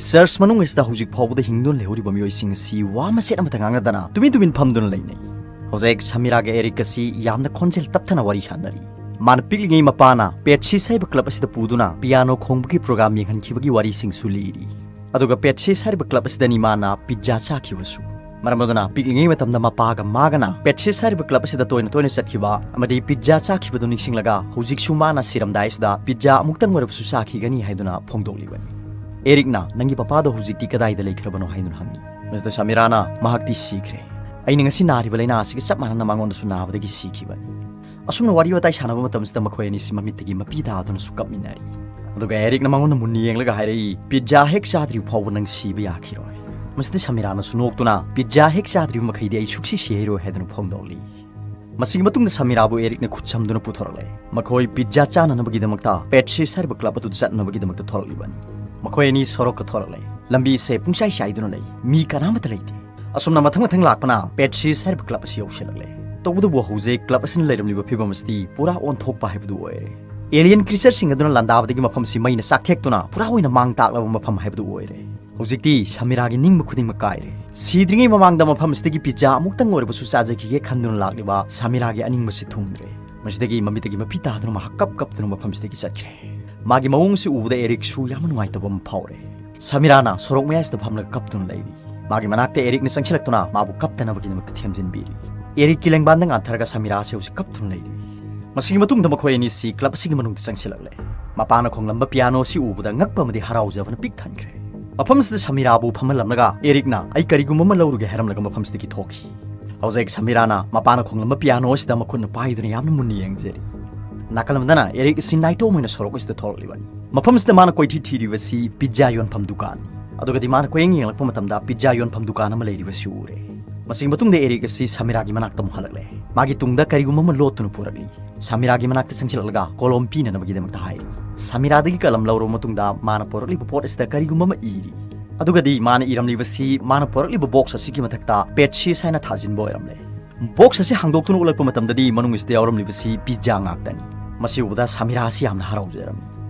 ꯆꯔꯆ ꯃꯅꯨꯡ ꯑꯁꯤꯗ ꯍꯧꯖꯤꯛ ꯐꯥꯎꯕꯗ ꯍꯤꯡꯗꯨꯅ ꯂꯩꯍꯧꯔꯤꯕ ꯃꯤꯑꯣꯏꯁꯤꯡ ꯑꯁꯤ ꯋꯥ ꯃꯆꯦꯠ ꯑꯃꯠꯇ ꯉꯥꯡꯅꯗꯅ ꯇꯨꯃꯤꯟ ꯇꯨꯃꯤꯟ ꯐꯝꯗꯨꯅ ꯂꯩꯅꯩ꯫ ꯍꯧꯖꯤꯛ ꯁꯃꯤꯔꯥꯒ ꯑꯦꯔꯤꯛ ꯑꯁꯤ ꯌꯥꯝꯅ ꯈꯣꯟꯖꯦꯜ ꯇꯞꯊꯅ ꯋꯥꯔꯤ ꯁꯥꯟꯅꯔꯤ꯫ ꯃꯥꯅ ꯄꯤꯛꯂꯤꯉꯩ ꯃꯄꯥꯅ ꯄꯦꯠꯁꯤꯁ ꯍꯥꯏꯕ ꯀ꯭ꯂꯕ ꯑꯁꯤꯗ ꯄꯨꯗꯨꯅ ꯄꯤꯌꯥꯅꯣ ꯈꯣꯡꯕꯒꯤ ꯄ꯭ꯔꯣꯒ꯭ꯔꯥꯝ ꯌꯦꯡꯍꯟꯈꯤꯕꯒꯤ ꯋꯥꯔꯤꯁꯤꯡꯁꯨ ꯂꯤꯔꯤ꯫ ꯑꯗꯨꯒ ꯄꯦꯠꯁꯤꯁ ꯍꯥꯏꯔꯤꯕ ꯀ꯭ꯂꯕ ꯑꯁꯤꯗꯅꯤ ꯃꯥꯅ ꯄꯤꯠꯖꯥ ꯆꯥꯈꯤꯕꯁꯨ꯫ ꯃꯔꯝ ꯑꯗꯨꯅ ꯄꯤꯛꯂꯤꯉꯩ ꯃꯇꯝꯗ ꯃꯄꯥꯒ ꯃꯥꯒꯅ ꯄꯦꯠꯁꯤꯁ ꯍꯥꯏꯔꯤꯕ ꯀ꯭ꯂꯕ ꯑꯁꯤꯗ ꯇꯣꯏꯅ ꯇꯣꯏꯅ ꯆꯠꯈꯤꯕ ꯑꯃꯗꯤ ꯄꯤꯠꯖꯥ ꯆꯥꯈꯤꯕꯗꯨ ꯅꯤꯡꯁꯤꯡꯂꯒ ꯍꯧꯖꯤꯛꯁꯨ ꯃꯥꯅ ꯁꯤꯔꯝꯗꯥꯏ ꯑꯁꯤꯗ ꯄꯤꯠꯖꯥ ꯑꯃꯨꯛꯇꯪ ꯑꯣꯏꯔꯕꯁꯨ ꯆꯥꯈꯤꯒꯅꯤ ꯍꯥꯏꯗꯨꯅ ꯐꯣꯡꯗꯣꯛꯂꯤꯕꯅꯤ꯫ ꯑꯦꯔꯤꯛꯅ, "ꯅꯪꯒꯤ ꯄꯄꯥꯗꯣ ꯍꯧꯖꯤꯛꯇꯤ ꯀꯗꯥꯏꯗ ꯂꯩꯈ꯭ꯔꯕꯅꯣ?" ꯍꯥꯏꯗꯨꯅ ꯍꯪꯉꯤ꯫ ꯃꯤꯁꯇꯔ ꯁꯃꯤꯔꯥꯅ, "ꯃꯍꯥꯛꯇꯤ ꯁꯤꯈ꯭ꯔꯦ꯫ ꯑꯩꯅ ꯉꯁꯤ ꯅꯥꯔꯤꯕ ꯂꯥꯏꯅꯥ ꯑꯁꯤꯒ ꯆꯞ ꯃꯥꯟꯅꯅ ꯃꯉꯣꯟꯗꯁꯨ ꯅꯥꯕꯗꯒꯤ ꯁꯤꯈꯤꯕꯅꯤ꯫" ꯑꯁꯨꯝꯅ ꯋꯥꯔꯤ ꯋꯥꯇꯥꯏ ꯁꯥꯟꯅꯕ ꯃꯇꯝꯁꯤꯗ ꯃꯈꯣꯏ ꯑꯅꯤꯁꯤ ꯃꯃꯤꯠꯇꯒꯤ ꯃꯄꯤ ꯇꯥꯗꯨꯅꯁꯨ ꯀꯞꯃꯤꯟꯅꯔꯤ꯫ ꯑꯗꯨꯒ ꯑꯦꯔꯤꯛꯅ ꯃꯉꯣꯟꯗ ꯃꯨꯟꯅ ꯌꯦꯡꯂꯒ ꯍꯥꯏꯔꯛꯏ, "ꯄꯤꯠꯖꯥ ꯍꯦꯛ ꯆꯥꯗ꯭ꯔꯤꯕ ꯐꯥꯎꯕ ꯅꯪ ꯁꯤꯕ ꯌꯥꯈꯤꯔꯣꯏ꯫" ꯃꯁꯤꯗ ꯁꯃꯤꯔꯥꯅꯁꯨ ꯅꯣꯛꯇꯨꯅ, "ꯄꯤꯠꯖꯥ ꯍꯦꯛ ꯆꯥꯗ꯭ꯔꯤꯕ ꯃꯈꯩꯗꯤ ꯑꯩ ꯁꯨꯛꯁꯤ ꯁꯤꯍꯩꯔꯣꯏ" ꯍꯥꯏꯗꯨꯅ ꯐꯣꯡꯗꯣꯛꯂꯤ꯫ ꯃꯁꯤꯒꯤ ꯃꯇꯨꯡꯗ ꯁꯃꯤꯔꯥꯕꯨ ꯑꯦꯔꯤꯛꯅ ꯈꯨꯠ ꯁꯝꯗꯨꯅ ꯄꯨꯊꯣꯔꯛꯂꯦ꯫ ꯃꯈꯣꯏ ꯄꯤꯠꯖꯥ ꯆꯥꯅꯅꯕꯒꯤꯗꯃꯛꯇ ꯄꯦꯠꯁꯤꯁ ꯍꯥꯏꯔꯤꯕ ꯀ꯭ꯂꯕ ꯑꯗꯨꯗ ꯆꯠꯅꯕꯒꯤꯗꯃꯛꯇ ꯊꯣꯔꯛꯂꯤꯕꯅꯤ꯫ ꯃꯈꯣꯏ ꯑꯅꯤ ꯁꯣꯔꯣꯛꯀ ꯊꯣꯔꯛꯂꯦ꯫ ꯂꯝꯕꯤꯁꯦ ꯄꯨꯡꯆꯥꯏ ꯆꯥꯏꯗꯨꯅ ꯂꯩ꯫ ꯃꯤ ꯀꯅꯥꯃꯠꯇ ꯂꯩꯇꯦ꯫ ꯑꯁꯨꯝꯅ ꯃꯊꯪ ꯃꯊꯪ ꯂꯥꯛꯄꯅ ꯄꯦꯠꯁꯤꯁ ꯍꯥꯏꯔꯤꯕ ꯀ꯭ꯂꯕ ꯑꯁꯤ ꯌꯧꯁꯤꯜꯂꯛꯂꯦ꯫ ꯇꯧꯕꯇꯕꯨ ꯍꯧꯖꯤꯛ ꯀ꯭ꯂꯕ ꯑꯁꯤꯅ ꯂꯩꯔꯝꯂꯤꯕ ꯐꯤꯕꯝ ꯑꯁꯤꯗꯤ ꯄꯨꯔꯥ ꯑꯣꯟꯊꯣꯛꯄ ꯍꯥꯏꯕꯗꯨ ꯑꯣꯏꯔꯦ꯫ ꯑꯦꯂꯤꯌꯟ ꯀ꯭ꯔꯤꯆꯔꯁꯤꯡ ꯑꯗꯨꯅ ꯂꯥꯟꯗꯥꯕꯗꯒꯤ ꯃꯐꯝꯁꯤ ꯃꯩꯅ ꯆꯥꯛꯊꯦꯛꯇꯨꯅ ꯄꯨꯔꯥ ꯑꯣꯏꯅ ꯃꯥꯡ ꯇꯥꯛꯂꯕ ꯃꯐꯝ ꯍꯥꯏꯕꯗꯨ ꯑꯣꯏꯔꯦ꯫ ꯍꯧꯖꯤꯛꯇꯤ ꯁꯃꯤꯔꯥꯒꯤ ꯅꯤꯡꯕ ꯈꯨꯗꯤꯡꯃꯛ ꯀꯥꯏꯔꯦ꯫ ꯁꯤꯗ꯭ꯔꯤꯉꯩ ꯃꯃꯥꯡꯗ ꯃꯐꯝ ꯑꯁꯤꯗꯒꯤ ꯄꯤꯠꯖꯥ ꯑꯃꯨꯛꯇꯪ ꯑꯣꯏꯔꯕꯁꯨ ꯆꯥꯖꯈꯤꯒꯦ ꯈꯟꯗꯨꯅ ꯂꯥꯛꯂꯤꯕ ꯁꯃꯤꯔꯥꯒꯤ ꯑꯅꯤꯡꯕꯁꯤ ꯊꯨꯡꯗ꯭ꯔꯦ꯫ ꯃꯁꯤꯗꯒꯤ ꯃꯃꯤꯠꯇꯒꯤ ꯃꯄꯤ ꯇꯥꯗꯨꯅ ꯃꯍꯥꯛ ꯀꯞ ꯀꯞꯇꯨꯅ ꯃꯐꯝꯁꯤꯗꯒꯤ ꯆꯠꯈ꯭ꯔꯦ꯫ ꯃꯥꯒꯤ ꯃꯑꯣꯡꯁꯤ ꯎꯕꯗ ꯑꯦꯔꯤꯛꯁꯨ ꯌꯥꯝꯅ ꯅꯨꯡꯉꯥꯏꯇꯕ ꯑꯃ ꯐꯥꯎꯔꯦ꯫ ꯁꯃꯤꯔꯥꯅ ꯁꯣꯔꯣꯛ ꯃꯌꯥꯏꯁꯤꯗ ꯐꯝꯂꯒ ꯀꯞꯇꯨꯅ ꯂꯩꯔꯤ꯫ ꯃꯥꯒꯤ ꯃꯅꯥꯛꯇ ꯑꯦꯔꯤꯛꯅ ꯆꯪꯁꯤꯜꯂꯛꯇꯨꯅ ꯃꯥꯕꯨ ꯀꯞꯇꯅꯕꯒꯤꯗꯃꯛꯇ ꯊꯦꯝꯖꯤꯟꯕꯤꯔꯤ꯫ ꯑꯦꯔꯤꯛꯀꯤ ꯂꯦꯡꯕꯥꯟꯗ ꯉꯥꯟꯊꯔꯒ ꯁꯃꯤꯔꯥ ꯑꯁꯤ ꯍꯧꯖꯤꯛ ꯀꯞꯇꯨꯅ ꯂꯩꯔꯤ꯫ ꯃꯁꯤꯒꯤ ꯃꯇꯨꯡꯗ ꯃꯈꯣꯏ ꯑꯅꯤꯁꯤ ꯀ꯭ꯂꯕ ꯑꯁꯤꯒꯤ ꯃꯅꯨꯡꯗ ꯆꯪꯁꯤꯜꯂꯛꯂꯦ꯫ ꯃꯄꯥꯅ ꯈꯣꯡꯂꯝꯕ ꯄꯤꯌꯥꯅꯣ ꯑꯁꯤ ꯎꯕꯗ ꯉꯛꯄ ꯑꯃꯗꯤ ꯍꯔꯥꯎꯖꯕꯅ ꯄꯤꯛ ꯊꯟꯈ꯭ꯔꯦ꯫ ꯃꯐꯝꯁꯤꯗ ꯁꯃꯤꯔꯥꯕꯨ ꯐꯝꯍꯜꯂꯝꯂꯒ ꯑꯦꯔꯤꯛꯅ, "ꯑꯩ ꯀꯔꯤꯒꯨꯝꯕ ꯑꯃ ꯂꯧꯔꯨꯒꯦ" ꯍꯥꯏꯔꯝꯂꯒ ꯃꯐꯝꯁꯤꯗꯒꯤ ꯊꯣꯛꯈꯤ꯫ ꯍꯧꯖꯤꯛ ꯁꯃꯤꯔꯥꯅ ꯃꯄꯥꯅ ꯈꯣꯡꯂꯝꯕ ꯄꯤꯌꯥꯅꯣ ꯑꯁꯤꯗ ꯃꯈꯨꯠꯅ ꯄꯥꯏꯗꯨꯅ ꯌꯥꯝꯅ ꯃꯨꯟꯅ ꯌꯦꯡꯖꯔꯤ꯫ ꯅꯥꯀꯜ ꯑꯃꯗꯅ ꯑꯦꯔꯤꯛ ꯑꯁꯤ ꯅꯥꯏꯇꯣꯝ ꯑꯣꯏꯅ ꯁꯣꯔꯣꯛ ꯑꯁꯤꯗ ꯊꯣꯛꯂꯛꯂꯤꯕꯅꯤ꯫ ꯃꯐꯝꯁꯤꯗ ꯃꯥꯅ ꯀꯣꯏꯊꯤ ꯊꯤꯔꯤꯕꯁꯤ ꯄꯤꯠꯖꯥ ꯌꯣꯟꯐꯝ ꯗꯨꯀꯥꯟꯅꯤ꯫ ꯑꯗꯨꯒꯗꯤ ꯃꯥꯅ ꯀꯣꯌꯦꯡ ꯌꯦꯡꯂꯛꯄ ꯃꯇꯝꯗ ꯄꯤꯠꯖꯥ ꯌꯣꯟꯐꯝ ꯗꯨꯀꯥꯟ ꯑꯃ ꯂꯩꯔꯤꯕꯁꯤ ꯎꯔꯦ꯫ ꯃꯁꯤꯒꯤ ꯃꯇꯨꯡꯗ ꯑꯦꯔꯤꯛ ꯑꯁꯤ ꯁꯃꯤꯔꯥꯒꯤ ꯃꯅꯥꯛꯇ ꯑꯃꯨꯛ ꯍꯜꯂꯛꯂꯦ꯫ ꯃꯥꯒꯤ ꯇꯨꯡꯗ ꯀꯔꯤꯒꯨꯝꯕ ꯑꯃ ꯂꯣꯠꯇꯨꯅ ꯄꯨꯔꯛꯂꯤ꯫ ꯁꯃꯤꯔꯥꯒꯤ ꯃꯅꯥꯛꯇ ꯆꯪꯁꯤꯜꯂꯛꯂꯒ ꯀꯣꯂꯣꯝ ꯄꯤꯅꯅꯕꯒꯤꯗꯃꯛꯇ ꯍꯥꯏꯔꯤ꯫ ꯁꯃꯤꯔꯥꯗꯒꯤ ꯀꯂꯝ ꯂꯧꯔꯕ ꯃꯇꯨꯡꯗ ꯃꯥꯅ ꯄꯨꯔꯛꯂꯤꯕ ꯄꯣꯠ ꯑꯁꯤꯗ ꯀꯔꯤꯒꯨꯝꯕ ꯑꯃ ꯏꯔꯤ꯫ ꯑꯗꯨꯒꯗꯤ ꯃꯥꯅ ꯏꯔꯝꯂꯤꯕꯁꯤ ꯃꯥꯅ ꯄꯨꯔꯛꯂꯤꯕ ꯕꯣꯛꯁ ꯑꯁꯤꯒꯤ ꯃꯊꯛꯇ ꯄꯦꯠꯁꯤꯁ ꯍꯥꯏꯅ ꯊꯥꯖꯤꯟꯕ ꯑꯣꯏꯔꯝꯂꯦ꯫ ꯕꯣꯛꯁ ꯑꯁꯤ ꯍꯥꯡꯗꯣꯛꯇꯨꯅ ꯎꯠꯂꯛꯄ ꯃꯇꯝꯗꯗꯤ ꯃꯅꯨꯡꯁꯤꯗ ꯌꯥꯎꯔꯝꯂꯤꯕꯁꯤ ꯄꯤꯖꯥ ꯉꯥꯛꯇꯅꯤ꯫ ꯃꯁꯤ ꯎꯕꯗ ꯁꯃꯤꯔꯥ ꯑꯁꯤ ꯌꯥꯝꯅ ꯍꯔꯥꯎꯖꯔꯝꯃꯤ꯫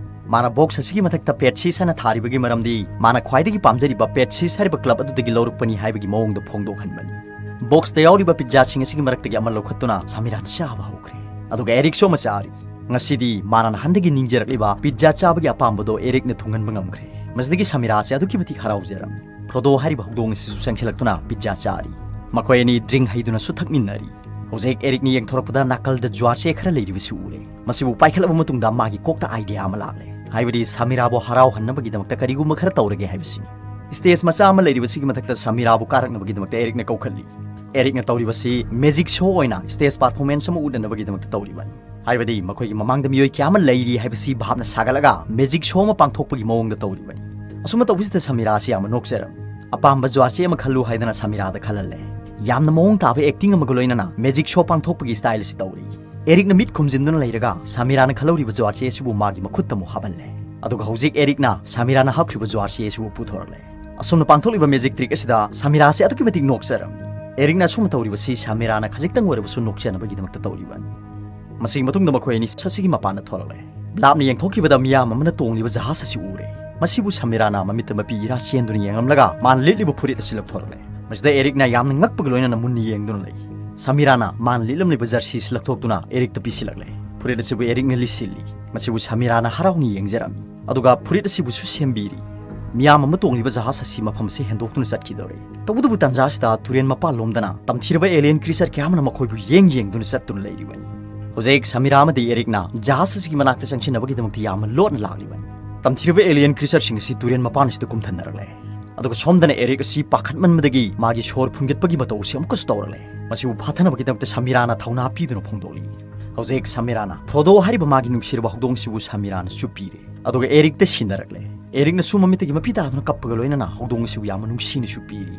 ꯃꯥꯅ ꯕꯣꯛꯁ ꯑꯁꯤꯒꯤ ꯃꯊꯛꯇ ꯄꯦꯠꯁꯤꯁ ꯍꯥꯏꯅ ꯊꯥꯔꯤꯕꯒꯤ ꯃꯔꯝꯗꯤ ꯃꯥꯅ ꯈ꯭ꯋꯥꯏꯗꯒꯤ ꯄꯥꯝꯖꯔꯤꯕ ꯄꯦꯠꯁꯤꯁ ꯍꯥꯏꯔꯤꯕ ꯀ꯭ꯂꯕ ꯑꯗꯨꯗꯒꯤ ꯂꯧꯔꯛꯄꯅꯤ ꯍꯥꯏꯕꯒꯤ ꯃꯑꯣꯡꯗ ꯐꯣꯡꯗꯣꯛꯍꯟꯕꯅꯤ꯫ ꯕꯣꯛꯁꯇ ꯌꯥꯎꯔꯤꯕ ꯄꯤꯖꯥꯁꯤꯡ ꯑꯁꯤꯒꯤ ꯃꯔꯛꯇꯒꯤ ꯑꯃ ꯂꯧꯈꯠꯇꯨꯅ ꯁꯃꯤꯔꯥꯅ ꯆꯥꯕ ꯍꯧꯈ꯭ꯔꯦ꯫ ꯑꯗꯨꯒ ꯑꯦꯔꯤꯛꯁꯨ ꯑꯃ ꯆꯥꯔꯤ꯫ ꯉꯁꯤꯗꯤ ꯃꯥꯅ ꯅꯍꯥꯟꯗꯒꯤ ꯅꯤꯡꯖꯔꯛꯂꯤꯕ ꯄꯤꯖꯥ ꯆꯥꯕꯒꯤ ꯑꯄꯥꯝꯕꯗꯣ ꯑꯦꯔꯤꯛꯅ ꯊꯨꯡꯍꯟꯕ ꯉꯝꯈ꯭ꯔꯦ꯫ ꯃꯁꯤꯗꯒꯤ ꯁꯃꯤꯔꯥꯁꯦ ꯑꯗꯨꯛꯀꯤ ꯃꯇꯤꯛ ꯍꯔꯥꯎꯖꯔꯝꯃꯤ꯫ ꯐ꯭ꯔꯣꯗꯣ ꯍꯥꯏꯔꯤꯕ ꯍꯧꯗꯣꯡ ꯑꯁꯤꯁꯨ ꯆꯪꯁꯤꯜꯂꯛꯇꯨꯅ ꯄꯤꯖꯥ ꯆꯥꯔꯤ꯫ ꯃꯈꯣꯏ ꯑꯅꯤ ꯗ꯭ꯔꯤꯡ ꯍꯩꯗꯨꯅꯁꯨ ꯊꯛꯃꯤꯟꯅꯔꯤ꯫ ꯍꯧꯖꯤꯛ ꯑꯦꯔꯤꯛꯅ ꯌꯦꯡꯊꯣꯔꯛꯄꯗ ꯅꯥꯀꯜꯗ ꯖ꯭ꯋꯥꯔꯆꯦ ꯈꯔ ꯂꯩꯔꯤꯕꯁꯤ ꯎꯔꯦ꯫ ꯃꯁꯤꯕꯨ ꯄꯥꯏꯈꯠꯂꯕ ꯃꯇꯨꯡꯗ ꯃꯥꯒꯤ ꯀꯣꯛꯇ ꯑꯥꯏꯗꯤꯌꯥ ꯑꯃ ꯂꯥꯛꯂꯦ꯫ ꯍꯥꯏꯕꯗꯤ ꯁꯃꯤꯔꯥꯕꯨ ꯍꯔꯥꯎꯍꯟꯅꯕꯒꯤꯗꯃꯛꯇ ꯀꯔꯤꯒꯨꯝꯕ ꯈꯔ ꯇꯧꯔꯒꯦ ꯍꯥꯏꯕꯁꯤꯅꯤ꯫ ꯁ꯭ꯇꯦꯖ ꯃꯆꯥ ꯑꯃ ꯂꯩꯔꯤꯕꯁꯤꯒꯤ ꯃꯊꯛꯇ ꯁꯃꯤꯔꯥꯕꯨ ꯀꯥꯔꯛꯅꯕꯒꯤꯗꯃꯛꯇ ꯑꯦꯔꯤꯛꯅ ꯀꯧꯈꯠꯂꯤ꯫ ꯑꯦꯔꯤꯛꯅ ꯇꯧꯔꯤꯕꯁꯤ ꯃꯦꯖꯤꯛ ꯁꯣ ꯑꯣꯏꯅ ꯁ꯭ꯇꯦꯖ ꯄꯔꯐꯣꯔꯃꯦꯟꯁ ꯑꯃ ꯎꯠꯅꯅꯕꯒꯤꯗꯃꯛꯇ ꯇꯧꯔꯤꯕꯅꯤ꯫ ꯍꯥꯏꯕꯗꯤ ꯃꯈꯣꯏꯒꯤ ꯃꯃꯥꯡꯗ ꯃꯤꯑꯣꯏ ꯀꯌꯥ ꯑꯃ ꯂꯩꯔꯤ ꯍꯥꯏꯕꯁꯤ ꯚꯥꯞꯅ ꯁꯥꯒꯠꯂꯒ ꯃꯦꯖꯤꯛ ꯁꯣ ꯑꯃ ꯄꯥꯡꯊꯣꯛꯄꯒꯤ ꯃꯑꯣꯡꯗ ꯇꯧꯔꯤꯕꯅꯤ꯫ ꯑꯁꯨꯝꯅ ꯇꯧꯕꯁꯤꯗ ꯁꯃꯤꯔꯥ ꯑꯁꯤ ꯌꯥꯝꯅ ꯅꯣꯛꯆꯔꯝꯃꯤ꯫ ꯑꯄꯥꯝꯕ ꯖ꯭ꯋꯥꯔꯆꯦ ꯑꯃ ꯈꯜꯂꯨ ꯍꯥꯏꯗꯅ ꯁꯃꯤꯔꯥꯗ ꯈꯜꯍꯜꯂꯦ꯫ ꯌꯥꯝꯅ ꯃꯑꯣꯡ ꯇꯥꯕ ꯑꯦꯛꯇꯤꯡ ꯑꯃꯒ ꯂꯣꯏꯅꯅ ꯃꯦꯖꯤꯛ ꯁꯣ ꯄꯥꯡꯊꯣꯛꯄꯒꯤ ꯁ꯭ꯇꯥꯏꯜ ꯑꯁꯤ ꯇꯧꯔꯤ꯫ ꯑꯦꯔꯤꯛꯅ ꯃꯤꯠ ꯈꯨꯝꯖꯤꯟꯗꯨꯅ ꯂꯩꯔꯒ ꯁꯃꯤꯔꯥꯅ ꯈꯜꯍꯧꯔꯤꯕ ꯖ꯭ꯋꯥꯔꯆꯦ ꯑꯁꯤꯕꯨ ꯃꯥꯒꯤ ꯃꯈꯨꯠꯇ ꯑꯃꯨꯛ ꯍꯥꯞꯍꯜꯂꯦ꯫ ꯑꯗꯨꯒ ꯍꯧꯖꯤꯛ ꯑꯦꯔꯤꯛꯅ ꯁꯃꯤꯔꯥꯅ ꯍꯥꯞꯈ꯭ꯔꯤꯕ ꯖ꯭ꯋꯥꯔꯆꯦ ꯑꯁꯤꯕꯨ ꯄꯨꯊꯣꯔꯛꯂꯦ꯫ ꯑꯁꯨꯝꯅ ꯄꯥꯡꯊꯣꯛꯂꯤꯕ ꯃꯦꯖꯤꯛ ꯇ꯭ꯔꯤꯛ ꯑꯁꯤꯗ ꯁꯃꯤꯔꯥꯁꯦ ꯑꯗꯨꯛꯀꯤ ꯃꯇꯤꯛ ꯅꯣꯛꯆꯔꯝꯃꯤ꯫ ꯑꯦꯔꯤꯛꯅ ꯑꯁꯨꯝꯅ ꯇꯧꯔꯤꯕꯁꯤ ꯁꯃꯤꯔꯥꯅ ꯈꯖꯤꯛꯇꯪ ꯑꯣꯏꯔꯕꯁꯨ ꯅꯣꯛꯆꯅꯕꯒꯤꯗꯃꯛꯇ ꯇꯧꯔꯤꯕꯅꯤ꯫ ꯃꯁꯤꯒꯤ ꯃꯇꯨꯡꯗ ꯃꯈꯣꯏ ꯑꯅꯤ ꯁꯁꯤꯒꯤ ꯃꯄꯥꯟꯗ ꯊꯣꯔꯛꯂꯦ꯫ ꯂꯥꯞꯅ ꯌꯦꯡꯊꯣꯛꯈꯤꯕꯗ ꯃꯤꯌꯥꯝ ꯑꯃꯅ ꯇꯣꯡꯂꯤꯕ ꯖꯍꯥꯖ ꯑꯁꯤ ꯎꯔꯦ꯫ ꯃꯁꯤꯕꯨ ꯁꯃꯤꯔꯥꯅ ꯃꯃꯤꯠꯇ ꯃꯄꯤ ꯏꯔꯥ ꯆꯦꯟꯗꯨꯅ ꯌꯦꯡꯂꯝꯂꯒ ꯃꯥꯅ ꯂꯤꯠꯂꯤꯕ ꯐꯨꯔꯤꯠ ꯑꯁꯤ ꯂꯧꯊꯣꯔꯛꯂꯦ꯫ ꯃꯁꯤꯗ ꯑꯦꯔꯤꯛꯅ ꯌꯥꯝꯅ ꯉꯛꯄꯒ ꯂꯣꯏꯅꯅ ꯃꯨꯟꯅ ꯌꯦꯡꯗꯨꯅ ꯂꯩ꯫ ꯁꯃꯤꯔꯥꯅ ꯃꯥꯅ ꯂꯤꯠꯂꯝꯂꯤꯕ ꯖꯔꯁꯤ ꯑꯁꯤ ꯂꯧꯊꯣꯛꯇꯨꯅ ꯑꯦꯔꯤꯛꯇ ꯄꯤꯁꯤꯜꯂꯛꯂꯦ꯫ ꯐꯨꯔꯤꯠ ꯑꯁꯤꯕꯨ ꯑꯦꯔꯤꯛꯅ ꯂꯤꯠꯁꯤꯜꯂꯤ꯫ ꯃꯁꯤꯕꯨ ꯁꯃꯤꯔꯥꯅ ꯍꯔꯥꯎꯅ ꯌꯦꯡꯖꯔꯝꯃꯤ꯫ ꯑꯗꯨꯒ ꯐꯨꯔꯤꯠ ꯑꯁꯤꯕꯨꯁꯨ ꯁꯦꯝꯕꯤꯔꯤ꯫ ꯃꯤꯌꯥꯝ ꯑꯃ ꯇꯣꯡꯂꯤꯕ ꯖꯍꯥꯖ ꯑꯁꯤ ꯃꯐꯝ ꯑꯁꯤ ꯍꯦꯟꯗꯣꯛꯇꯨꯅ ꯆꯠꯈꯤꯗꯧꯔꯦ꯫ ꯇꯧꯕꯇꯕꯨ ꯇꯥꯟꯖꯥ ꯑꯁꯤꯗ ꯇꯨꯔꯦꯜ ꯃꯄꯥꯟꯂꯣꯝꯗꯅ ꯇꯝꯊꯤꯔꯕ ꯑꯦꯂꯤꯌꯟ ꯀ꯭ꯔꯤꯆꯔ ꯀꯌꯥ ꯑꯃꯅ ꯃꯈꯣꯏꯕꯨ ꯌꯦꯡ ꯌꯦꯡꯗꯨꯅ ꯆꯠꯇꯨꯅ ꯂꯩꯔꯤꯕꯅꯤ꯫ ꯍꯧꯖꯤꯛ ꯁꯃꯤꯔꯥ ꯑꯃꯗꯤ ꯑꯦꯔꯤꯛꯅ ꯖꯍꯥꯖ ꯑꯁꯤꯒꯤ ꯃꯅꯥꯛꯇ ꯆꯪꯁꯤꯟꯅꯕꯒꯤꯗꯃꯛꯇ ꯌꯥꯝꯅ ꯂꯣꯠꯅ ꯂꯥꯛꯂꯤꯕꯅꯤ꯫ ꯇꯝꯊꯤꯔꯕ ꯑꯦꯂꯤꯌꯟ ꯀ꯭ꯔꯤꯆꯔꯁꯤꯡ ꯑꯁꯤ ꯇꯨꯔꯦꯜ ꯃꯄꯥꯟ ꯑꯁꯤꯗ ꯀꯨꯝꯊꯅꯔꯛꯂꯦ꯫ ꯑꯗꯨꯒ ꯁꯣꯝꯗꯅ ꯑꯦꯔꯤꯛ ꯑꯁꯤ ꯄꯥꯈꯠꯃꯟꯕꯗꯒꯤ ꯃꯥꯒꯤ ꯁꯣꯔ ꯐꯨꯟꯒꯠꯄꯒꯤ ꯃꯇꯧ ꯑꯁꯤ ꯑꯃꯨꯛꯀꯁꯨ ꯇꯧꯔꯛꯂꯦ꯫ ꯃꯁꯤꯕꯨ ꯐꯥꯊꯅꯕꯒꯤꯗꯃꯛꯇ ꯁꯃꯤꯔꯥꯅ ꯊꯧꯅꯥ ꯄꯤꯗꯨꯅ ꯐꯣꯡꯗꯣꯛꯂꯤ꯫ ꯍꯧꯖꯤꯛ ꯁꯃꯤꯔꯥꯅ ꯐ꯭ꯔꯣꯗꯣ ꯍꯥꯏꯔꯤꯕ ꯃꯥꯒꯤ ꯅꯨꯡꯁꯤꯔꯕ ꯍꯧꯗꯣꯡꯁꯤꯕꯨ ꯁꯃꯤꯔꯥꯅ ꯆꯨꯞꯄꯤꯔꯦ꯫ ꯑꯗꯨꯒ ꯑꯦꯔꯤꯛꯇ ꯁꯤꯟꯅꯔꯛꯂꯦ꯫ ꯑꯦꯔꯤꯛꯅꯁꯨ ꯃꯃꯤꯠꯇꯒꯤ ꯃꯄꯤ ꯇꯥꯗꯨꯅ ꯀꯞꯄꯒ ꯂꯣꯏꯅꯅ ꯍꯧꯗꯣꯡ ꯑꯁꯤꯕꯨ ꯌꯥꯝꯅ ꯅꯨꯡꯁꯤꯅ ꯆꯨꯞꯄꯤꯔꯤ꯫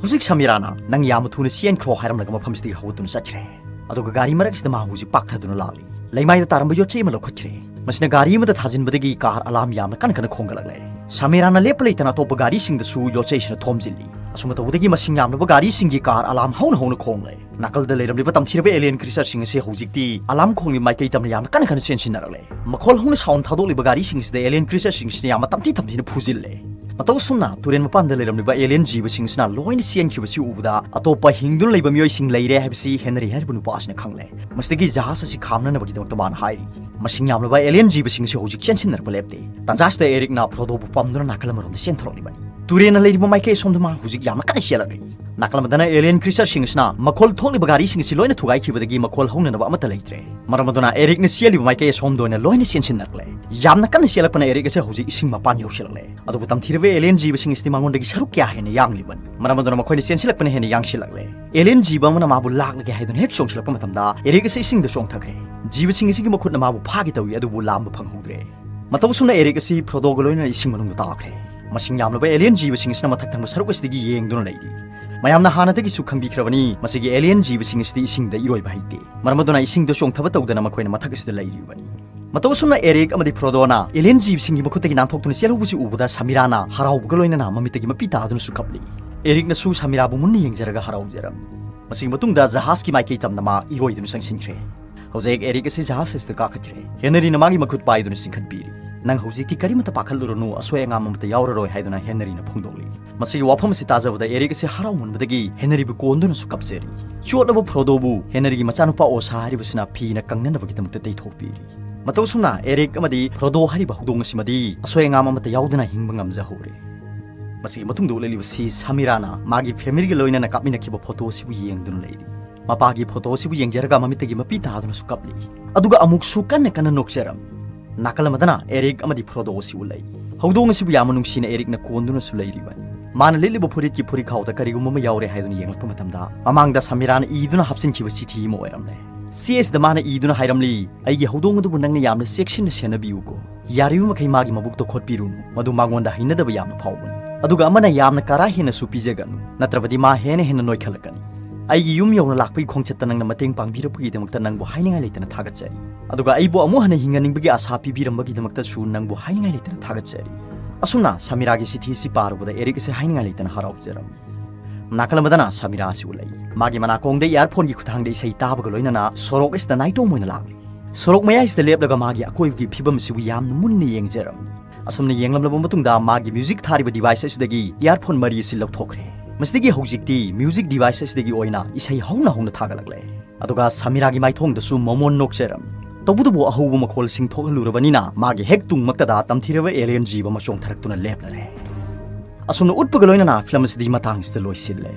ꯍꯧꯖꯤꯛ ꯁꯃꯤꯔꯥꯅ ꯅꯪ ꯌꯥꯝꯅ ꯊꯨꯅ ꯆꯦꯟꯈ꯭ꯔꯣ ꯍꯥꯏꯔꯝꯂꯒ ꯃꯐꯝꯁꯤꯗꯒꯤ ꯍꯧꯒꯠꯇꯨꯅ ꯆꯠꯈ꯭ꯔꯦ꯫ ꯑꯗꯨꯒ ꯒꯥꯔꯤ ꯃꯔꯛꯁꯤꯗ ꯃꯥ ꯍꯧꯖꯤꯛ ꯄꯥꯛꯊꯗꯨꯅ ꯂꯥꯛꯂꯤ꯫ ꯂꯩꯃꯥꯏꯗ ꯇꯥꯔꯝꯕ ꯌꯣꯠꯆꯩ ꯑꯃ ꯂꯧꯈꯠꯈ꯭ꯔꯦ꯫ ꯃꯁꯤꯅ ꯒꯥꯔꯤ ꯑꯃꯗ ꯊꯥꯖꯤꯟꯕꯗꯒꯤ ꯀꯥꯔ ꯑꯂꯥꯝ ꯌꯥꯝꯅ ꯀꯟꯅ ꯀꯟꯅ ꯈꯣꯡꯒꯠꯂꯛꯂꯦ꯫ ꯁꯃꯤꯔꯥꯅ ꯂꯦꯞꯄ ꯂꯩꯇꯅ ꯑꯇꯣꯞꯄ ꯒꯥꯔꯤꯁꯤꯡꯗꯁꯨ ꯌꯣꯠꯆꯩꯁꯤꯅ ꯊꯣꯝꯖꯤꯜꯂꯤ꯫ ꯑꯁꯨꯝꯅ ꯇꯧꯕꯗꯒꯤ ꯃꯁꯤꯡ ꯌꯥꯝꯂꯕ ꯒꯥꯔꯤꯁꯤꯡꯒꯤ ꯀꯥꯔ ꯑꯂꯥꯝ ꯍꯧꯅ ꯍꯧꯅ ꯈꯣꯡꯂꯦ꯫ ꯅꯥꯀꯜꯗ ꯂꯩꯔꯝꯂꯤꯕ ꯇꯝꯊꯤꯔꯕ ꯑꯦꯂꯤꯌꯟ ꯀ꯭ꯔꯤꯆꯔꯁꯤꯡ ꯑꯁꯤ ꯍꯧꯖꯤꯛꯇꯤ ꯑꯂꯥꯝ ꯈꯣꯡꯂꯤꯕ ꯃꯥꯏꯀꯩ ꯇꯝꯅ ꯌꯥꯝꯅ ꯀꯟꯅ ꯀꯟꯅ ꯆꯦꯟꯁꯤꯟꯅꯔꯛꯂꯦ꯫ ꯃꯈꯣꯜ ꯍꯧꯅ ꯁꯥꯎꯟ ꯊꯥꯗꯣꯛꯂꯤꯕ ꯒꯥꯔꯤꯁꯤꯡ ꯑꯁꯤꯗ ꯑꯦꯂꯤꯌꯟ ꯀ꯭ꯔꯤꯆꯔꯁꯤꯡ ꯑꯁꯤꯅ ꯌꯥꯝꯅ ꯇꯝꯊꯤ ꯇꯝꯊꯤꯅ ꯐꯨꯖꯤꯜꯂꯦ꯫ ꯃꯇꯧ ꯑꯁꯨꯝꯅ ꯇꯨꯔꯦꯜ ꯃꯄꯥꯟꯗ ꯂꯩꯔꯝꯂꯤꯕ ꯑꯦꯂꯤꯌꯟ ꯖꯤꯕꯁꯤꯡ ꯑꯁꯤꯅ ꯂꯣꯏꯅ ꯆꯦꯟꯈꯤꯕꯁꯤ ꯎꯕꯗ ꯑꯇꯣꯞꯄ ꯍꯤꯡꯗꯨꯅ ꯂꯩꯕ ꯃꯤꯑꯣꯏꯁꯤꯡ ꯂꯩꯔꯦ ꯍꯥꯏꯕꯁꯤ ꯍꯦꯅꯔꯤ ꯍꯥꯏꯔꯤꯕ ꯅꯨꯄꯥ ꯑꯁꯤꯅ ꯈꯪꯂꯦ꯫ ꯃꯁꯤꯗꯒꯤ ꯖꯍꯥꯖ ꯑꯁꯤ ꯈꯥꯝꯅꯅꯕꯒꯤꯗꯃꯛꯇ ꯃꯥꯅ ꯍꯥꯏꯔꯤ꯫ ꯃꯁꯤꯡ ꯌꯥꯝꯂꯕ ꯑꯦꯂꯤꯌꯟ ꯖꯤꯕꯁꯤꯡ ꯑꯁꯤ ꯍꯧꯖꯤꯛ ꯆꯦꯟꯁꯤꯟꯅꯔꯛꯄ ꯂꯦꯞꯇꯦ꯫ ꯇꯥꯟꯖꯥꯁꯤꯗ ꯑꯦꯔꯤꯛꯅ ꯐ꯭ꯔꯣꯗꯣꯕꯨ ꯄꯝꯗꯨꯅ ꯅꯥꯀꯜ ꯑꯃꯔꯣꯝꯗ ꯆꯦꯟꯊꯣꯔꯛꯂꯤꯕꯅꯤ꯫ ꯇꯨꯔꯦꯜꯅ ꯂꯩꯔꯤꯕ ꯃꯥꯏꯀꯩ ꯑꯁꯣꯝꯗ ꯃꯥ ꯍꯧꯖꯤꯛ ꯌꯥꯝꯅ ꯀꯟꯅ ꯆꯦꯜꯂꯛꯂꯤ꯫ ꯅꯥꯀꯜ ꯑꯃꯗꯅ ꯑꯦꯂꯤꯌꯟ ꯀ꯭ꯔꯤꯆꯔꯁꯤꯡ ꯑꯁꯤꯅ ꯃꯈꯣꯜ ꯊꯣꯛꯂꯤꯕ ꯒꯥꯔꯤꯁꯤꯡ ꯑꯁꯤ ꯂꯣꯏꯅ ꯊꯨꯒꯥꯏꯈꯤꯕꯗꯒꯤ ꯃꯈꯣꯜ ꯍꯧꯅꯅꯕ ꯑꯃꯠꯇ ꯂꯩꯇ꯭ꯔꯦ꯫ ꯃꯔꯝ ꯑꯗꯨꯅ ꯑꯦꯔꯤꯛꯅ ꯆꯦꯜꯂꯤꯕ ꯃꯥꯏꯀꯩ ꯑꯁꯣꯝꯗ ꯑꯣꯏꯅ ꯂꯣꯏꯅ ꯆꯦꯟꯁꯤꯟꯅꯔꯛꯂꯦ꯫ ꯌꯥꯝꯅ ꯀꯟꯅ ꯆꯦꯜꯂꯛꯄꯅ ꯑꯦꯔꯤꯛ ꯑꯁꯤ ꯍꯧꯖꯤꯛ ꯏꯁꯤꯡ ꯃꯄꯥꯟ ꯌꯧꯁꯤꯜꯂꯛꯂꯦ꯫ ꯑꯗꯨꯕꯨ ꯇꯝꯊꯤꯔꯕ ꯑꯦꯂꯤꯌꯟ ꯖꯤꯕꯁꯤꯡ ꯑꯁꯤꯗꯤ ꯃꯉꯣꯟꯗꯒꯤ ꯁꯔꯨꯛ ꯀꯌꯥ ꯍꯦꯟꯅ ꯌꯥꯡꯂꯤꯕꯅꯤ꯫ ꯃꯔꯝ ꯑꯗꯨꯅ ꯃꯈꯣꯏꯅ ꯆꯦꯟꯁꯤꯜꯂꯛꯄꯅ ꯍꯦꯟꯅ ꯌꯥꯡꯁꯤꯜꯂꯛꯂꯦ꯫ ꯑꯦꯂꯤꯌꯟ ꯖꯤꯕ ꯑꯃꯅ ꯃꯥꯕꯨ ꯂꯥꯛꯂꯒꯦ ꯍꯥꯏꯗꯨꯅ ꯍꯦꯛ ꯆꯣꯡꯁꯤꯜꯂꯛꯄ ꯃꯇꯝꯗ ꯑꯦꯔꯤꯛ ꯑꯁꯤ ꯏꯁꯤꯡꯗ ꯆꯣꯡꯊꯈ꯭ꯔꯦ꯫ ꯖꯤꯕꯁꯤꯡ ꯑꯁꯤꯒꯤ ꯃꯈꯨꯠꯅ ꯃꯥꯕꯨ ꯐꯥꯒꯦ ꯇꯧꯏ, ꯑꯗꯨꯕꯨ ꯂꯥꯝꯕ ꯐꯪꯍꯧꯗ꯭ꯔꯦ꯫ ꯃꯇꯧ ꯑꯁꯨꯝꯅ ꯑꯦꯔꯤꯛ ꯑꯁꯤ ꯐ꯭ꯔꯣꯗꯣꯒ ꯂꯣꯏꯅꯅ ꯏꯁꯤꯡ ꯃꯅꯨꯡꯗ ꯇꯥꯈ꯭ꯔꯦ꯫ ꯃꯁꯤꯡ ꯌꯥꯝꯂꯕ ꯑꯦꯂꯤꯌꯟ ꯖꯤꯕꯁꯤꯡ ꯑꯁꯤꯅ ꯃꯊꯛ ꯊꯪꯕ ꯁꯔꯨꯛ ꯑꯁꯤꯗꯒꯤ ꯌꯦꯡꯗꯨꯅ ꯂꯩꯔꯤ꯫ ꯃꯌꯥꯝꯅ ꯍꯥꯟꯅꯗꯒꯤꯁꯨ ꯈꯪꯕꯤꯈ꯭ꯔꯕꯅꯤ, ꯃꯁꯤꯒꯤ ꯑꯦꯂꯤꯌꯟ ꯖꯤꯕꯁꯤꯡ ꯑꯁꯤꯗꯤ ꯏꯁꯤꯡꯗ ꯏꯔꯣꯏꯕ ꯍꯩꯇꯦ꯫ ꯃꯔꯝ ꯑꯗꯨꯅ ꯏꯁꯤꯡꯗ ꯆꯣꯡꯊꯕ ꯇꯧꯗꯅ ꯃꯈꯣꯏꯅ ꯃꯊꯛ ꯑꯁꯤꯗ ꯂꯩꯔꯤꯕꯅꯤ꯫ ꯃꯇꯧ ꯑꯁꯨꯝꯅ ꯑꯦꯔꯤꯛ ꯑꯃꯗꯤ ꯐ꯭ꯔꯣꯗꯣꯅ ꯑꯦꯂꯤꯌꯟ ꯖꯤꯕꯁꯤꯡꯒꯤ ꯃꯈꯨꯠꯇꯒꯤ ꯅꯥꯟꯊꯣꯛꯇꯨꯅ ꯆꯦꯜꯍꯧꯕꯁꯤ ꯎꯕꯗ ꯁꯃꯤꯔꯥꯅ ꯍꯔꯥꯎꯕꯒ ꯂꯣꯏꯅꯅ ꯃꯃꯤꯠꯇꯒꯤ ꯃꯄꯤ ꯇꯥꯗꯨꯅꯁꯨ ꯀꯞꯂꯤ꯫ ꯑꯦꯔꯤꯛꯅꯁꯨ ꯁꯃꯤꯔꯥꯕꯨ ꯃꯨꯟꯅ ꯌꯦꯡꯖꯔꯒ ꯍꯔꯥꯎꯖꯔꯝꯃꯤ꯫ ꯃꯁꯤꯒꯤ ꯃꯇꯨꯡꯗ ꯖꯍꯥꯖꯀꯤ ꯃꯥꯏꯀꯩ ꯇꯝꯅ ꯃꯥ ꯏꯔꯣꯏꯗꯨꯅ ꯆꯪꯁꯤꯟꯈ꯭ꯔꯦ꯫ ꯍꯧꯖꯤꯛ ꯑꯦꯔꯤꯛ ꯑꯁꯤ ꯖꯍꯥꯖ ꯑꯁꯤꯗ ꯀꯥꯈꯠꯈ꯭ꯔꯦ꯫ ꯍꯦꯅꯔꯤꯅ ꯃꯥꯒꯤ ꯃꯈꯨꯠ ꯄꯥꯏꯗꯨꯅ ꯆꯤꯡꯈꯠꯄꯤꯔꯤ꯫ "ꯅꯪ ꯍꯧꯖꯤꯛꯇꯤ ꯀꯔꯤꯃꯠꯇ ꯄꯥꯈꯠꯂꯨꯔꯅꯨ, ꯑꯁꯣꯏ ꯑꯉꯥꯝ ꯑꯃꯠꯇ ꯌꯥꯎꯔꯔꯣꯏ" ꯍꯥꯏꯗꯨꯅ ꯍꯦꯅꯔꯤꯅ ꯐꯣꯡꯗꯣꯛꯂꯤ꯫ ꯃꯁꯤꯒꯤ ꯋꯥꯐꯝ ꯑꯁꯤ ꯇꯥꯖꯕꯗ ꯑꯦꯔꯤꯛ ꯑꯁꯤ ꯍꯔꯥꯎꯃꯟꯕꯗꯒꯤ ꯍꯦꯅꯔꯤꯕꯨ ꯀꯣꯟꯗꯨꯅꯁꯨ ꯀꯞꯆꯔꯤ꯫ ꯆꯣꯠꯂꯕ ꯐ꯭ꯔꯣꯗꯣꯕꯨ ꯍꯦꯅꯔꯤꯒꯤ ꯃꯆꯥꯅꯨꯄꯥ ꯑꯣꯁꯥ ꯍꯥꯏꯔꯤꯕꯁꯤꯅ ꯐꯤꯅ ꯀꯪꯅꯅꯕꯒꯤꯗꯃꯛꯇ ꯇꯩꯊꯣꯛꯄꯤꯔꯤ꯫ ꯃꯇꯧ ꯑꯁꯨꯝꯅ ꯑꯦꯔꯤꯛ ꯑꯃꯗꯤ ꯐ꯭ꯔꯣꯗꯣ ꯍꯥꯏꯔꯤꯕ ꯍꯧꯗꯣꯡ ꯑꯁꯤꯃꯗꯤ ꯑꯁꯣꯏ ꯑꯉꯥꯝ ꯑꯃꯠꯇ ꯌꯥꯎꯗꯅ ꯍꯤꯡꯕ ꯉꯝꯖꯍꯧꯔꯦ꯫ ꯃꯁꯤꯒꯤ ꯃꯇꯨꯡꯗ ꯎꯠꯂꯛꯂꯤꯕꯁꯤ ꯁꯃꯤꯔꯥꯅ ꯃꯥꯒꯤ ꯐꯦꯃꯤꯂꯤꯒ ꯂꯣꯏꯅꯅ ꯀꯥꯞꯃꯤꯟꯅꯈꯤꯕ ꯐꯣꯇꯣ ꯑꯁꯤꯕꯨ ꯌꯦꯡꯗꯨꯅ ꯂꯩꯔꯤ꯫ ꯃꯄꯥꯒꯤ ꯐꯣꯇꯣ ꯑꯁꯤꯕꯨ ꯌꯦꯡꯖꯔꯒ ꯃꯃꯤꯠꯇꯒꯤ ꯃꯄꯤ ꯇꯥꯗꯨꯅꯁꯨ ꯀꯞꯂꯤ꯫ ꯑꯗꯨꯒ ꯑꯃꯨꯛꯁꯨ ꯀꯟꯅ ꯀꯟꯅ ꯅꯣꯛꯆꯔꯝꯃꯤ꯫ ꯅꯥꯀꯜ ꯑꯃꯗꯅ ꯑꯦꯔꯤꯛ ꯑꯃꯗꯤ ꯐ꯭ꯔꯣꯗꯣ ꯑꯁꯤ ꯎꯠꯂꯛꯏ꯫ ꯍꯧꯗꯣꯡ ꯑꯁꯤꯕꯨ ꯌꯥꯝꯅ ꯅꯨꯡꯁꯤꯅ ꯑꯦꯔꯤꯛꯅ ꯀꯣꯟꯗꯨꯅꯁꯨ ꯂꯩꯔꯤꯕꯅꯤ꯫ ꯃꯥꯅ ꯂꯤꯠꯂꯤꯕ ꯐꯨꯔꯤꯠꯀꯤ ꯐꯨꯔꯤꯈꯥꯎꯗ ꯀꯔꯤꯒꯨꯝꯕ ꯑꯃ ꯌꯥꯎꯔꯦ ꯍꯥꯏꯗꯨꯅ ꯌꯦꯡꯂꯛꯄ ꯃꯇꯝꯗ, ꯃꯃꯥꯡꯗ ꯁꯃꯤꯔꯥꯅ ꯏꯗꯨꯅ ꯍꯥꯞꯆꯤꯟꯈꯤꯕ ꯆꯤꯊꯤ ꯑꯃ ꯑꯣꯏꯔꯝꯂꯦ꯫ ꯆꯦ ꯑꯁꯤꯗ ꯃꯥꯅ ꯏꯗꯨꯅ ꯍꯥꯏꯔꯝꯂꯤ, "ꯑꯩꯒꯤ ꯍꯧꯗꯣꯡ ꯑꯗꯨꯕꯨ ꯅꯪꯅ ꯌꯥꯝꯅ ꯆꯦꯛꯁꯤꯟꯅ ꯁꯦꯟꯅꯕꯤꯌꯨꯀꯣ꯫ ꯌꯥꯔꯤꯕ ꯃꯈꯩ ꯃꯥꯒꯤ ꯃꯕꯨꯛꯇꯣ ꯈꯣꯠꯄꯤꯔꯨꯅꯨ꯫ ꯃꯗꯨ ꯃꯉꯣꯟꯗ ꯍꯩꯅꯗꯕ ꯌꯥꯝꯅ ꯐꯥꯎꯕꯅꯤ꯫ ꯑꯗꯨꯒ ꯑꯃꯅ ꯌꯥꯝꯅ ꯀꯥꯔꯥ ꯍꯦꯟꯅꯁꯨ ꯄꯤꯖꯒꯅꯨ, ꯅꯠꯇ꯭ꯔꯕꯗꯤ ꯃꯥ ꯍꯦꯟꯅ ꯍꯦꯟꯅ ꯅꯣꯏꯈꯠꯂꯛꯀꯅꯤ꯫ ꯑꯩꯒꯤ ꯌꯨꯝ ꯌꯧꯅ ꯂꯥꯛꯄꯒꯤ ꯈꯣꯡꯆꯠꯇ ꯅꯪꯅ ꯃꯇꯦꯡ ꯄꯥꯡꯕꯤꯔꯛꯄꯒꯤꯗꯃꯛꯇ ꯅꯪꯕꯨ ꯍꯥꯏꯅꯤꯡꯉꯥꯏ ꯂꯩꯇꯅ ꯊꯥꯒꯠꯆꯔꯤ꯫ ꯑꯗꯨꯒ ꯑꯩꯕꯨ ꯑꯃꯨꯛ ꯍꯟꯅ ꯍꯤꯡꯍꯟꯅꯤꯡꯕꯒꯤ ꯑꯁꯥ ꯄꯤꯕꯤꯔꯝꯕꯒꯤꯗꯃꯛꯇꯁꯨ ꯅꯪꯕꯨ ꯍꯥꯏꯅꯤꯡꯉꯥꯏ ꯂꯩꯇꯅ ꯊꯥꯒꯠꯆꯔꯤ"꯫ ꯑꯁꯨꯝꯅ ꯁꯃꯤꯔꯥꯒꯤ ꯆꯤꯊꯤ ꯑꯁꯤ ꯄꯥꯔꯨꯕꯗ ꯑꯦꯔꯤꯛ ꯑꯁꯤ ꯍꯥꯏꯅꯤꯡꯉꯥꯏ ꯂꯩꯇꯅ ꯍꯔꯥꯎꯖꯔꯝꯃꯤ꯫ ꯅꯥꯀꯜ ꯑꯃꯗꯅ ꯁꯃꯤꯔꯥ ꯑꯁꯤ ꯎꯠꯂꯛꯏ꯫ ꯃꯥꯒꯤ ꯃꯅꯥꯀꯣꯡꯗ ꯏꯌꯥꯔꯐꯣꯟꯒꯤ ꯈꯨꯠꯊꯥꯡꯗ ꯏꯁꯩ ꯇꯥꯕꯒ ꯂꯣꯏꯅꯅ ꯁꯣꯔꯣꯛ ꯑꯁꯤꯗ ꯅꯥꯏꯇꯣꯝ ꯑꯣꯏꯅ ꯂꯥꯛꯂꯤ꯫ ꯁꯣꯔꯣꯛ ꯃꯌꯥꯏꯁꯤꯗ ꯂꯦꯞꯂꯒ ꯃꯥꯒꯤ ꯑꯀꯣꯏꯕꯒꯤ ꯐꯤꯕꯝ ꯑꯁꯤꯕꯨ ꯌꯥꯝꯅ ꯃꯨꯟꯅ ꯌꯦꯡꯖꯔꯝꯃꯤ꯫ ꯑꯁꯨꯝꯅ ꯌꯦꯡꯂꯝꯂꯕ ꯃꯇꯨꯡꯗ ꯃꯥꯒꯤ ꯃ꯭ꯌꯨꯖꯤꯛ ꯊꯥꯔꯤꯕ ꯗꯤꯚꯥꯏꯁ ꯑꯁꯤꯗꯒꯤ ꯏꯌꯥꯔꯐꯣꯟ ꯃꯔꯤ ꯑꯁꯤ ꯂꯧꯊꯣꯛꯈ꯭ꯔꯦ꯫ ꯃꯁꯤꯗꯒꯤ ꯍꯧꯖꯤꯛꯇꯤ ꯃ꯭ꯌꯨꯖꯤꯛ ꯗꯤꯚꯥꯏꯁ ꯑꯁꯤꯗꯒꯤ ꯑꯣꯏꯅ ꯏꯁꯩ ꯍꯧꯅ ꯍꯧꯅ ꯊꯥꯒꯠꯂꯛꯂꯦ꯫ ꯑꯗꯨꯒ ꯁꯃꯤꯔꯥꯒꯤ ꯃꯥꯏꯊꯣꯡꯗꯁꯨ ꯃꯃꯣꯟ ꯅꯣꯛꯆꯔꯝꯃꯤ꯫ ꯇꯧꯕꯇꯕꯨ ꯑꯍꯧꯕ ꯃꯈꯣꯜꯁꯤꯡ ꯊꯣꯛꯍꯜꯂꯨꯔꯕꯅꯤꯅ ꯃꯥꯒꯤ ꯍꯦꯛ ꯇꯨꯡꯃꯛꯇꯗ ꯇꯝꯊꯤꯔꯕ ꯑꯦꯂꯤꯌꯟ ꯖꯤꯕ ꯑꯃ ꯆꯣꯡꯊꯔꯛꯇꯨꯅ ꯂꯦꯞꯂꯔꯦ꯫ ꯑꯁꯨꯝꯅ ꯎꯠꯄꯒ ꯂꯣꯏꯅꯅ ꯐꯤꯂꯝ ꯑꯁꯤꯗꯤ ꯃꯇꯥꯡꯁꯤꯗ ꯂꯣꯏꯁꯤꯜꯂꯦ꯫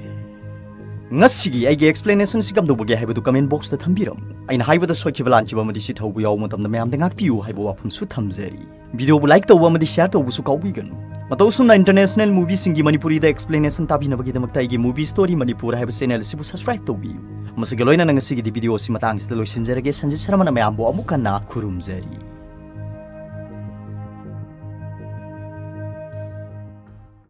ꯉꯁꯤꯒꯤ ꯑꯩꯒꯤ ꯑꯦꯛꯁꯄ꯭ꯂꯦꯅꯦꯁꯟꯁꯤ ꯀꯝꯗꯧꯕꯒꯦ ꯍꯥꯏꯕꯗꯨ ꯀꯃꯦꯟ ꯕꯣꯛꯁꯇ ꯊꯝꯕꯤꯔꯝꯃꯨ꯫ ꯑꯩꯅ ꯍꯥꯏꯕꯗ ꯁꯣꯏꯈꯤꯕ ꯂꯥꯟꯈꯤꯕ ꯑꯃꯗꯤ ꯁꯤ ꯊꯧꯕ ꯌꯥꯎꯕ ꯃꯇꯝꯗ ꯃꯌꯥꯝꯗ ꯉꯥꯛꯄꯤꯌꯨ ꯍꯥꯏꯕ ꯋꯥꯐꯝꯁꯨ ꯊꯝꯖꯔꯤ꯫ ꯚꯤꯗꯤꯑꯣꯕꯨ ꯂꯥꯏꯛ ꯇꯧꯕ ꯑꯃꯗꯤ ꯁꯦꯌꯔ ꯇꯧꯕꯁꯨ ꯀꯥꯎꯕꯤꯒꯅꯨ꯫ ꯃꯇꯧ ꯑꯁꯨꯝꯅ ꯏꯟꯇꯔꯅꯦꯁꯅꯦꯜ ꯃꯨꯚꯤꯁꯤꯡꯒꯤ ꯃꯅꯤꯄꯨꯔꯤꯗ ꯑꯦꯛꯁꯄ꯭ꯂꯦꯅꯦꯁꯟ ꯇꯥꯕꯤꯅꯕꯒꯤꯗꯃꯛꯇ ꯑꯩꯒꯤ ꯃꯨꯚꯤ ꯁ꯭ꯇꯣꯔꯤ ꯃꯅꯤꯄꯨꯔ ꯍꯥꯏꯕ ꯆꯦꯅꯦꯜ ꯑꯁꯤꯕꯨ ꯁꯕꯁꯀ꯭ꯔꯥꯏꯕ ꯇꯧꯕꯤꯌꯨ꯫ ꯃꯁꯤꯒ ꯂꯣꯏꯅꯅ ꯉꯁꯤꯒꯤꯗꯤ ꯚꯤꯗꯤꯑꯣ ꯑꯁꯤ ꯃꯇꯥꯡꯁꯤꯗ ꯂꯣꯏꯁꯤꯟꯖꯔꯒꯦ꯫ ꯁꯟꯖꯤꯠ ꯁꯔꯃꯅ ꯃꯌꯥꯝꯕꯨ ꯑꯃꯨꯛ ꯍꯟꯅ ꯈꯨꯔꯨꯝꯖꯔꯤ꯫